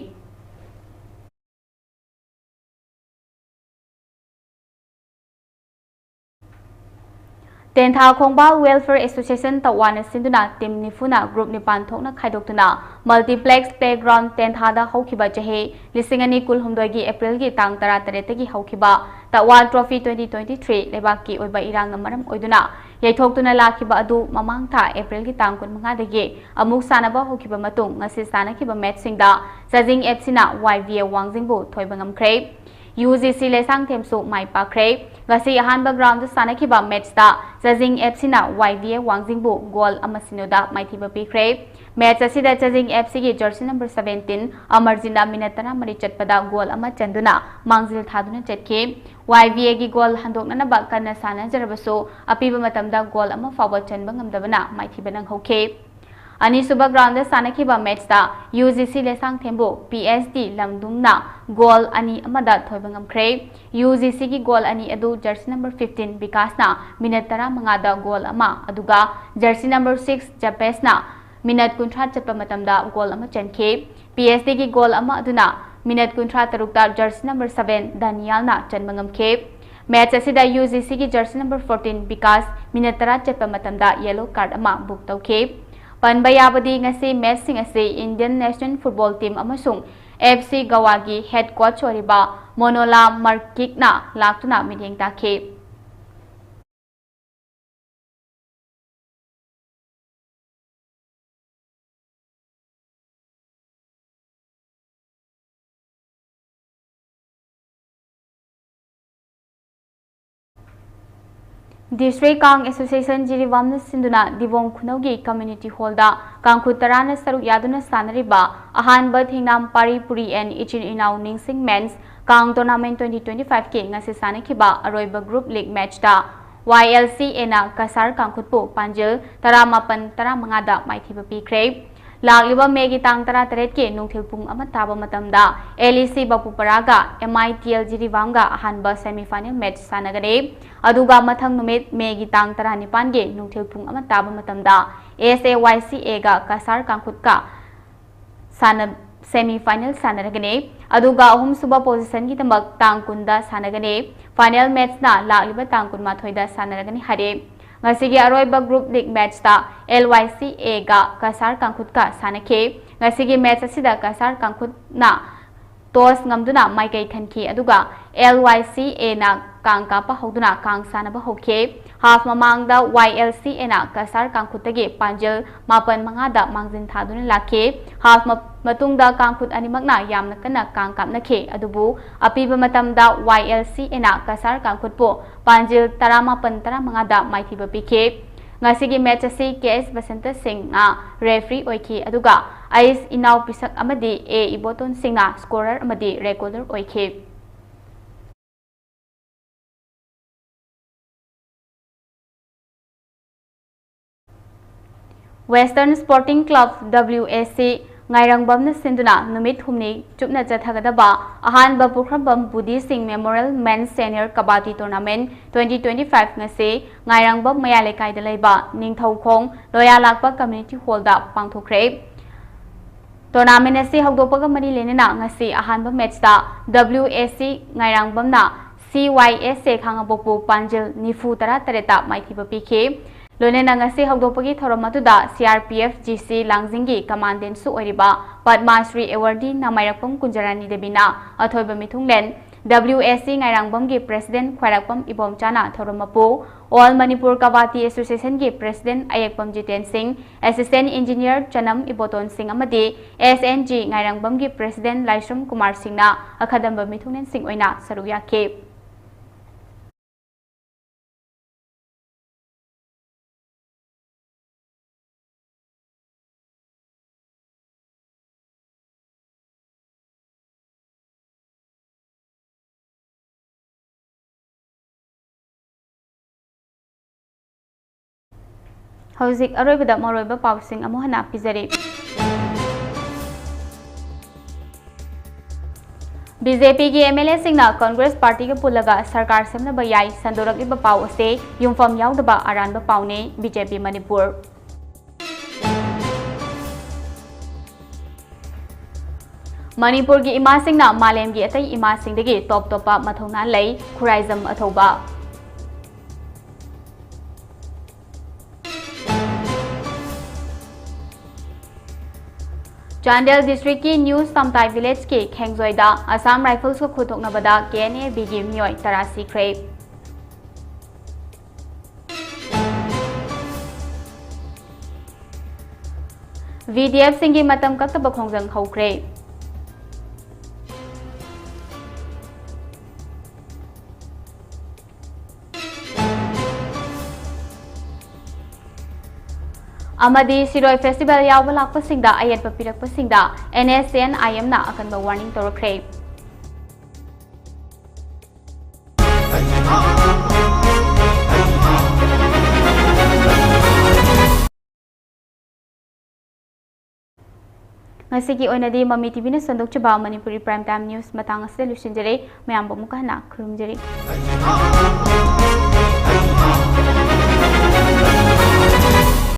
ꯇꯦꯟꯊꯥ ꯈꯣꯡꯕꯥꯜ ꯋꯦꯜꯐꯤꯌꯔ ꯑꯦꯁꯣꯁꯤꯌꯦꯁꯟ ꯇꯛꯋꯥꯅ ꯁꯤꯟꯗꯨꯅ ꯇꯤꯝ ꯅꯤꯐꯨꯅ ꯒ꯭ꯔꯨꯞ ꯅꯤꯄꯥꯟ ꯊꯣꯛꯅ ꯈꯥꯏꯗꯣꯛꯇꯨꯅ ꯃꯜꯇꯤꯄ꯭ꯂꯦꯛꯁ ꯄ꯭ꯂꯦꯒ꯭ꯔꯥꯎꯟ ꯇꯦꯟꯊꯥꯗ ꯍꯧꯈꯤꯕ ꯆꯍꯤ ꯂꯤꯁꯤꯡ ꯑꯅꯤ ꯀꯨꯟꯍꯨꯝꯗꯣꯏꯒꯤ ꯑꯦꯄ꯭ꯔꯤꯜꯒꯤ ꯇꯥꯡ ꯇꯔꯥꯇꯔꯦꯠꯇꯒꯤ ꯍꯧꯈꯤꯕ ꯇꯛꯋꯥ ꯇ꯭ꯔꯣꯐꯤ ꯇ꯭ꯋꯦꯟꯇꯤ ꯇ꯭ꯋꯦꯟꯇꯤ ꯊ꯭ꯔꯤ ꯂꯩꯕꯥꯛꯀꯤ ꯑꯣꯏꯕ ꯏꯔꯥꯡꯅ ꯃꯔꯝ ꯑꯣꯏꯗꯨꯅ ꯌꯩꯊꯣꯛꯇꯨꯅ ꯂꯥꯛꯈꯤꯕ ꯑꯗꯨ ꯃꯃꯥꯡ ꯊꯥ ꯑꯦꯄ꯭ꯔꯤꯜꯒꯤ ꯇꯥꯡ ꯀꯨꯟꯃꯉꯥꯗꯒꯤ ꯑꯃꯨꯛ ꯁꯥꯟꯅꯕ ꯍꯧꯈꯤꯕ ꯃꯇꯨꯡ ꯉꯁꯤ ꯁꯥꯟꯅꯈꯤꯕ ꯃꯦꯆꯁꯤꯡꯗ ꯆꯥꯖꯤꯡ ꯑꯦꯐ ꯁꯤꯅ ꯋꯥꯏ ꯚꯤ ꯑꯦ ꯋꯥꯡꯖꯤꯡꯕꯨ ꯊꯣꯏꯕ ꯉꯝꯈ꯭ꯔꯦ꯫ ꯌꯨ ꯖꯤ ꯁꯤ ꯂꯩꯁꯥꯡꯊꯦꯝꯁꯨ ꯃꯥꯏ ꯄꯥꯛꯈ꯭ꯔꯦ꯫ ꯉꯁꯤ ꯑꯍꯥꯟꯕ ꯒ꯭ꯔꯥꯎꯟꯗ ꯁꯥꯟꯅꯈꯤꯕ ꯃꯦꯆꯇ ꯆꯥꯖꯤꯡ ꯑꯦꯐ ꯁꯤꯅ ꯋꯥꯏ ꯚꯤ ꯑꯦ ꯋꯥꯡꯖꯤꯡꯕꯨ ꯒꯣꯜ ꯑꯃ ꯁꯤꯅꯣꯗ ꯃꯥꯏꯊꯤꯕ ꯄꯤꯈ꯭ꯔꯦ꯫ ꯃꯦꯆ ꯑꯁꯤꯗ ꯆꯥꯖꯤꯡ ꯑꯦꯐ ꯁꯤꯒꯤ ꯖꯔꯁꯤ ꯅꯝꯕꯔ ꯁꯕꯦꯟꯇꯤꯟ ꯑꯃꯔꯖꯤꯠꯅ ꯃꯤꯅꯠ ꯇꯔꯥꯃꯔꯤ ꯆꯠꯄꯗ ꯒꯣꯜ ꯑꯃ ꯆꯟꯗꯨꯅ ꯃꯥꯡꯖꯤꯜ ꯊꯥꯗꯨꯅ ꯆꯠꯈꯤ꯫ ꯋꯥꯏ ꯚꯤ ꯑꯦꯒꯤ ꯒꯣꯜ ꯍꯟꯗꯣꯛꯅꯅꯕ ꯀꯟꯅ ꯁꯥꯟꯅꯖꯔꯕꯁꯨ ꯑꯄꯤꯕ ꯃꯇꯝꯗ ꯒꯣꯜ ꯑꯃ ꯐꯥꯎꯕ ꯆꯟꯕ ꯉꯝꯗꯕꯅ ꯃꯥꯏꯊꯤꯕ ꯅꯪꯍꯧꯈꯤ꯫ ꯑꯅꯤꯁꯨꯕ ꯒ꯭ꯔꯥꯎꯟꯗ ꯁꯥꯟꯅꯈꯤꯕ ꯃꯦꯆꯇ U G C ꯂꯩꯁꯥꯡꯊꯦꯝꯕꯨ P S D ꯂꯝꯗꯨꯝꯅ goal ꯑꯅꯤ ꯑꯃꯗ ꯊꯣꯏꯕ ꯉꯝꯈ꯭ꯔꯦ꯫ ꯌꯨ ꯖꯤ ꯁꯤꯒꯤ ꯒꯣꯜ ꯑꯅꯤ ꯑꯗꯨ ꯖꯔꯁꯤ ꯅꯝꯕꯔ ꯐꯤꯐꯇꯤꯟ ꯕꯤꯀꯥꯁꯅ ꯃꯤꯅꯠ ꯇꯔꯥꯃꯉꯥꯗ ꯒꯣꯜ ꯑꯃ, ꯑꯗꯨꯒ ꯖꯔꯁꯤ ꯅꯝꯕꯔ ꯁꯤꯛꯁ ꯖꯄꯦꯁꯅ ꯃꯤꯅꯠ ꯀꯨꯟꯊ꯭ꯔꯥ ꯆꯠꯄ ꯃꯇꯝꯗ ꯒꯣꯜ ꯑꯃ ꯆꯟꯈꯤ꯫ ꯄꯤ ꯑꯦꯁ ꯗꯤꯒꯤ ꯒꯣꯜ ꯑꯃ ꯑꯗꯨꯅ ꯃꯤꯅꯠ ꯀꯨꯟꯊ꯭ꯔꯥ ꯇꯔꯨꯛꯇ ꯖꯔꯁꯤ ꯅꯝꯕꯔ ꯁꯕꯦꯟ ꯗꯥꯅꯤꯌꯥꯜꯅ ꯆꯟꯕ ꯉꯝꯈꯤ꯫ ꯃꯦꯆ ꯑꯁꯤꯗ ꯌꯨ ꯖꯤ ꯁꯤꯒꯤ jersey number fourteen Bikash minute ꯇꯔꯥ ꯆꯠꯄ ꯃꯇꯝꯗ ꯌꯦꯂꯣ ꯀꯥꯔꯗ ꯑꯃ ꯕꯨꯛ ꯇꯧꯈꯤ꯫ ꯄꯟꯕ ꯌꯥꯕꯗꯤ ꯉꯁꯤ ꯃꯦꯆꯁꯤꯡ ꯑꯁꯤ ꯏꯟꯗꯤꯌꯟ ꯅꯦꯁꯅꯦꯜ ꯐꯨꯠꯕꯣꯜ ꯇꯤꯝ ꯑꯃꯁꯨꯡ ꯑꯦꯐ ꯁꯤ ꯒꯋꯥꯒꯤ ꯍꯦꯗ ꯀꯣꯆ ꯑꯣꯏꯔꯤꯕ ꯃꯣꯅꯣꯂꯥ ꯃꯔꯀꯤꯛꯅ ꯂꯥꯛꯇꯨꯅ ꯃꯤꯠꯌꯦꯡ ꯇꯥꯈꯤ꯫ District Kang Association ꯖꯤꯔꯤꯕꯥꯝꯅ ꯁꯤꯟꯗꯨꯅ ꯗꯤꯕꯣꯡ ꯈꯨꯅꯧꯒꯤ Community Hall ꯗ ꯀꯥꯡꯈꯨꯠ ꯇꯔꯥꯅ ꯁꯔꯨꯛ ꯌꯥꯗꯨꯅ ꯁꯥꯟꯅꯔꯤꯕ ꯑꯍꯥꯟꯕ ꯊꯦꯡꯅꯥꯝ ꯄꯥꯔꯤ ꯄꯨꯔꯤ ꯑꯦꯟ ꯏꯆꯤꯟ ꯏꯅꯥꯎ ꯅꯤꯡꯁꯤꯡ Men's Kang Tournament twenty twenty-five ꯀꯤ ꯉꯁꯤ ꯁꯥꯟꯅꯈꯤꯕ ꯑꯔꯣꯏꯕ Group League match ꯇ Y L C A ꯅ ꯀꯁꯥꯔ ꯀꯥꯡꯈꯨꯠꯄꯨ ꯄꯥꯟꯖꯤꯜ ꯇꯔꯥꯃꯥꯄꯟ ꯇꯔꯥꯃꯉꯥꯗ ꯃꯥꯏꯊꯤꯕ ꯄꯤꯈ꯭ꯔꯦ꯫ ꯂꯥꯛꯂꯤꯕ ꯃꯦꯒꯤ ꯇꯥꯡ ꯇꯔꯥꯇꯔꯦꯠꯀꯤ ꯅꯨꯡꯊꯤꯜ ꯄꯨꯡ ꯑꯃ ꯇꯥꯕ ꯃꯇꯝꯗ L E C ꯕꯥꯄꯨꯄꯔꯥꯒ M I T L ꯖꯤꯔꯤꯕꯥꯝꯒ ꯑꯍꯥꯟꯕ semi final match ꯁꯥꯟꯅꯒꯅꯤ꯫ ꯑꯗꯨꯒ ꯃꯊꯪ ꯅꯨꯃꯤꯠ ꯃꯦꯒꯤ ꯇꯥꯡ ꯇꯔꯥꯅꯤꯄꯥꯟꯒꯤ ꯅꯨꯡꯊꯤꯜ ꯄꯨꯡ ꯑꯃ ꯇꯥꯕ ꯃꯇꯝꯗ S A Y C A ꯒ ꯀꯁꯥꯔ ꯀꯥꯡꯈꯨꯠꯀ ꯁꯥꯟꯅ-, semi final ꯁꯥꯟꯅꯔꯒꯅꯤ꯫ ꯑꯗꯨꯒ ꯑꯍꯨꯝꯁꯨꯕ position ꯒꯤꯗꯃꯛ ꯇꯥꯡ ꯀꯨꯟꯗ ꯁꯥꯟꯅꯒꯅꯤ꯫ Final match ꯅ ꯂꯥꯛꯂꯤꯕ ꯇꯥꯡ ꯀꯨꯟꯃꯥꯊꯣꯏꯗ ꯁꯥꯟꯅꯔꯒꯅꯤ ꯍꯥꯏꯔꯦ꯫ ꯉꯁꯤꯒꯤ ꯑꯔꯣꯏꯕ Group League match ꯇ L Y C A ꯒ ꯀꯁꯥꯔ ꯀꯥꯡꯈꯨꯠꯀ ꯁꯥꯟꯅꯈꯤ꯫ ꯉꯁꯤꯒꯤ match ꯑꯁꯤꯗ ꯀꯁꯥꯔ ꯀꯥꯡꯈꯨꯠꯅ toss ꯉꯝꯗꯨꯅ ꯃꯥꯏꯀꯩ ꯊꯟꯈꯤ, ꯑꯗꯨꯒ L Y C A ꯅ ꯀꯥꯡ ꯀꯥꯞꯄ ꯍꯧꯗꯨꯅ ꯀꯥꯡ ꯁꯥꯟꯅꯕ ꯍꯧꯈꯤ꯫ Half ꯃꯃꯥꯡꯗ Y L C A ꯅ ꯀꯁꯥꯔ ꯀꯥꯡꯈꯨꯠꯇꯒꯤ ꯄꯥꯟꯖꯤꯜ ꯃꯥꯄꯟ ꯃꯉꯥꯗ ꯃꯥꯡꯖꯤꯟ ꯊꯥꯗꯨꯅ ꯂꯥꯛꯈꯤ꯫ Half ꯃ-, ꯃꯇꯨꯡꯗ ꯀꯥꯡꯈꯨꯠ ꯑꯅꯤꯃꯛꯅ ꯌꯥꯝꯅ ꯀꯟꯅ ꯀꯥꯡ ꯀꯥꯞꯅꯈꯤ, ꯑꯗꯨꯕꯨ ꯑꯄꯤꯕ ꯃꯇꯝꯗ Y L C A ꯅ ꯀꯁꯥꯔ ꯀꯥꯡꯈꯨꯠꯄꯨ ꯄꯥꯟꯖꯤꯜ ꯇꯔꯥꯃꯥꯄꯟ ꯇꯔꯥꯃꯉꯥꯗ ꯃꯥꯏꯊꯤꯕ ꯄꯤꯈꯤ꯫ ꯉꯁꯤꯒꯤ match ꯑꯁꯤ K S ꯕꯁꯟꯇ ꯁꯤꯡꯅ referee ꯑꯣꯏꯈꯤ, ꯑꯗꯨꯒ ꯑꯩꯁ ꯏꯅꯥꯎ ꯄꯤꯁꯛ ꯑꯃꯗꯤ A ꯏꯕꯣꯇꯣꯟ ꯁꯤꯡꯅ scorer ꯑꯃꯗꯤ recorder ꯑꯣꯏꯈꯤ꯫ Western Sporting Club, W S C, ꯉꯥꯏꯔꯪꯕꯝꯅ ꯁꯤꯟꯗꯨꯅ ꯅꯨꯃꯤꯠ ꯍꯨꯝꯅꯤ ꯆꯨꯞꯅ ꯆꯠꯊꯒꯗꯕ ꯑꯍꯥꯟꯕ ꯄꯨꯈ꯭ꯔꯝꯕꯝ ꯕꯨꯙꯤ ꯁꯤꯡ Memorial Men's Senior Kabaddi Tournament twenty twenty-five ꯉꯁꯤ ꯉꯥꯏꯔꯪꯕꯝ ꯃꯌꯥꯏ ꯂꯩꯀꯥꯏꯗ ꯂꯩꯕ ꯅꯤꯡꯊꯧꯈꯣꯡ ꯂꯣꯌꯥꯂꯥꯛꯄ Community Hall ꯗ ꯄꯥꯡꯊꯣꯛꯈ꯭ꯔꯦ꯫ Tournament ꯑꯁꯤ ꯍꯧꯗꯣꯛꯄꯒ ꯃꯔꯤ ꯂꯩꯅꯅ ꯉꯁꯤ ꯑꯍꯥꯟꯕ match ꯇ W S C ꯉꯥꯏꯔꯪꯕꯝꯅ C Y S A ꯈꯥꯉꯕꯣꯛꯄꯨ ꯄꯥꯟꯖꯤꯜ ꯅꯤꯐꯨ ꯇꯔꯥ ꯇꯔꯦꯠꯇ ꯃꯥꯏꯊꯤꯕ ꯄꯤꯈꯤ꯫ ꯂꯣꯏꯅꯅ ꯉꯁꯤ ꯍꯧꯗꯣꯛꯄꯒꯤ ꯊꯧꯔꯝ ꯑꯗꯨꯗ C R P F G C ꯂꯥꯡꯖꯤꯡꯒꯤ Commandant ꯁꯨ ꯑꯣꯏꯔꯤꯕ ꯄꯗꯃꯥꯁ꯭ꯔꯤ Awardee ꯅꯃꯥꯏꯔꯛꯄꯝ ꯀꯨꯟꯖꯔꯥꯅꯤ ꯗꯦꯕꯤꯅ ꯑꯊꯣꯏꯕ ꯃꯤꯊꯨꯡꯂꯦꯟ, W S C ꯉꯥꯏꯔꯪꯕꯝꯒꯤ President ꯈ꯭ꯋꯥꯏꯔꯥꯛꯄꯝ ꯏꯕꯣꯝꯆꯥꯅ ꯊꯧꯔꯝ ꯃꯄꯨ, All Manipur Kabaddi Association ꯒꯤ President ꯑꯌꯦꯛꯄꯝ ꯖꯤꯇꯦꯟ ꯁꯤꯡ, Assistant Engineer ꯆꯅꯝ ꯏꯕꯣꯇꯣꯟ ꯁꯤꯡ ꯑꯃꯗꯤ S N G ꯉꯥꯏꯔꯪꯕꯝꯒꯤ President ꯂꯥꯏꯁ꯭ꯔꯝ ꯀꯨꯃꯥꯔ ꯁꯤꯡꯅ ꯑꯈꯗꯝꯕ ꯃꯤꯊꯨꯡꯂꯦꯟꯁꯤꯡ ꯑꯣꯏꯅ ꯁꯔꯨꯛ ꯌꯥꯈꯤ꯫ ꯍꯧꯖꯤꯛ ꯑꯔꯣꯏꯕꯗ ꯃꯔꯨꯑꯣꯏꯕ ꯄꯥꯎꯁꯤꯡ ꯑꯃꯨꯛ ꯍꯟꯅ ꯄꯤꯖꯔꯤ꯫ ꯕꯤ ꯖꯦ ꯄꯤꯒꯤ ꯑꯦꯝ ꯑꯦꯜ ꯑꯦꯁꯤꯡꯅ ꯀꯪꯒ꯭ꯔꯦꯁ ꯄꯥꯔꯇꯤꯒ ꯄꯨꯜꯂꯒ ꯁꯔꯀꯥꯔ ꯁꯦꯝꯅꯕ ꯌꯥꯏ ꯁꯟꯗꯣꯔꯛꯂꯤꯕ ꯄꯥꯎ ꯑꯁꯤ ꯌꯨꯝꯐꯝ ꯌꯥꯎꯗꯕ ꯑꯔꯥꯟꯕ ꯄꯥꯎꯅꯤ, ꯕꯤ ꯖꯦ ꯄꯤ ꯃꯅꯤꯄꯨꯔ꯫ ꯃꯅꯤꯄꯨꯔꯒꯤ ꯏꯃꯥꯁꯤꯡꯅ ꯃꯥꯂꯦꯝꯒꯤ ꯑꯇꯩ ꯏꯃꯥꯁꯤꯡꯗꯒꯤ ꯇꯣꯞ ꯇꯣꯞꯄ ꯃꯊꯧꯅꯥ ꯂꯩ, ꯈꯨꯔꯥꯏꯖꯝ ꯑꯊꯧꯕ꯫ ꯆꯥꯟꯗꯦꯜ ꯗꯤꯁꯇ꯭ꯔꯤꯛꯀꯤ ꯅ꯭ꯌꯨ ꯁꯝꯇꯥꯏ ꯚꯤꯂꯦꯖꯀꯤ ꯈꯦꯡꯖꯣꯏꯗ ꯑꯁꯥꯝ ꯔꯥꯏꯐꯜꯁꯀ ꯈꯨꯠꯊꯣꯛꯅꯕꯗ ꯀꯦ ꯑꯦꯟ ꯑꯦ ꯕꯤꯒꯤ ꯃꯤꯑꯣꯏ ꯇꯔꯥ ꯁꯤꯈ꯭ꯔꯦ꯫ ꯚꯤ ꯗꯤ ꯑꯦꯐꯁꯤꯡꯒꯤ ꯃꯇꯝ ꯀꯛꯇꯕ ꯈꯣꯡꯖꯪ ꯍꯧꯈ꯭ꯔꯦ꯫ ꯑꯃꯗꯤ ꯁꯤꯔꯣꯏ ꯐꯦꯁꯇꯤꯚꯦꯜ ꯌꯥꯎꯕ ꯂꯥꯛꯄꯁꯤꯡꯗ ꯑꯌꯦꯠꯄ ꯄꯤꯔꯛꯄꯁꯤꯡꯗ ꯑꯦꯟ ꯑꯦꯁ ꯑꯦꯟ ꯑꯥꯏ ꯑꯦꯝꯅ ꯑꯀꯟꯕ ꯋꯥꯔꯅꯤꯡ ꯇꯧꯔꯛꯈ꯭ꯔꯦ꯫ ꯉꯁꯤꯒꯤ ꯑꯣꯏꯅꯗꯤ ꯃꯃꯤ ꯇꯤ ꯚꯤꯅ ꯁꯟꯗꯣꯛꯆꯕ ꯃꯅꯤꯄꯨꯔꯤ Prime Time News ꯃꯇꯥꯡ ꯑꯁꯤꯗ ꯂꯣꯏꯁꯤꯟꯖꯔꯦ꯫ ꯃꯌꯥꯝꯕꯨ ꯑꯃꯨꯛꯀ ꯍꯟꯅ ꯈꯨꯔꯨꯝꯖꯔꯤ꯫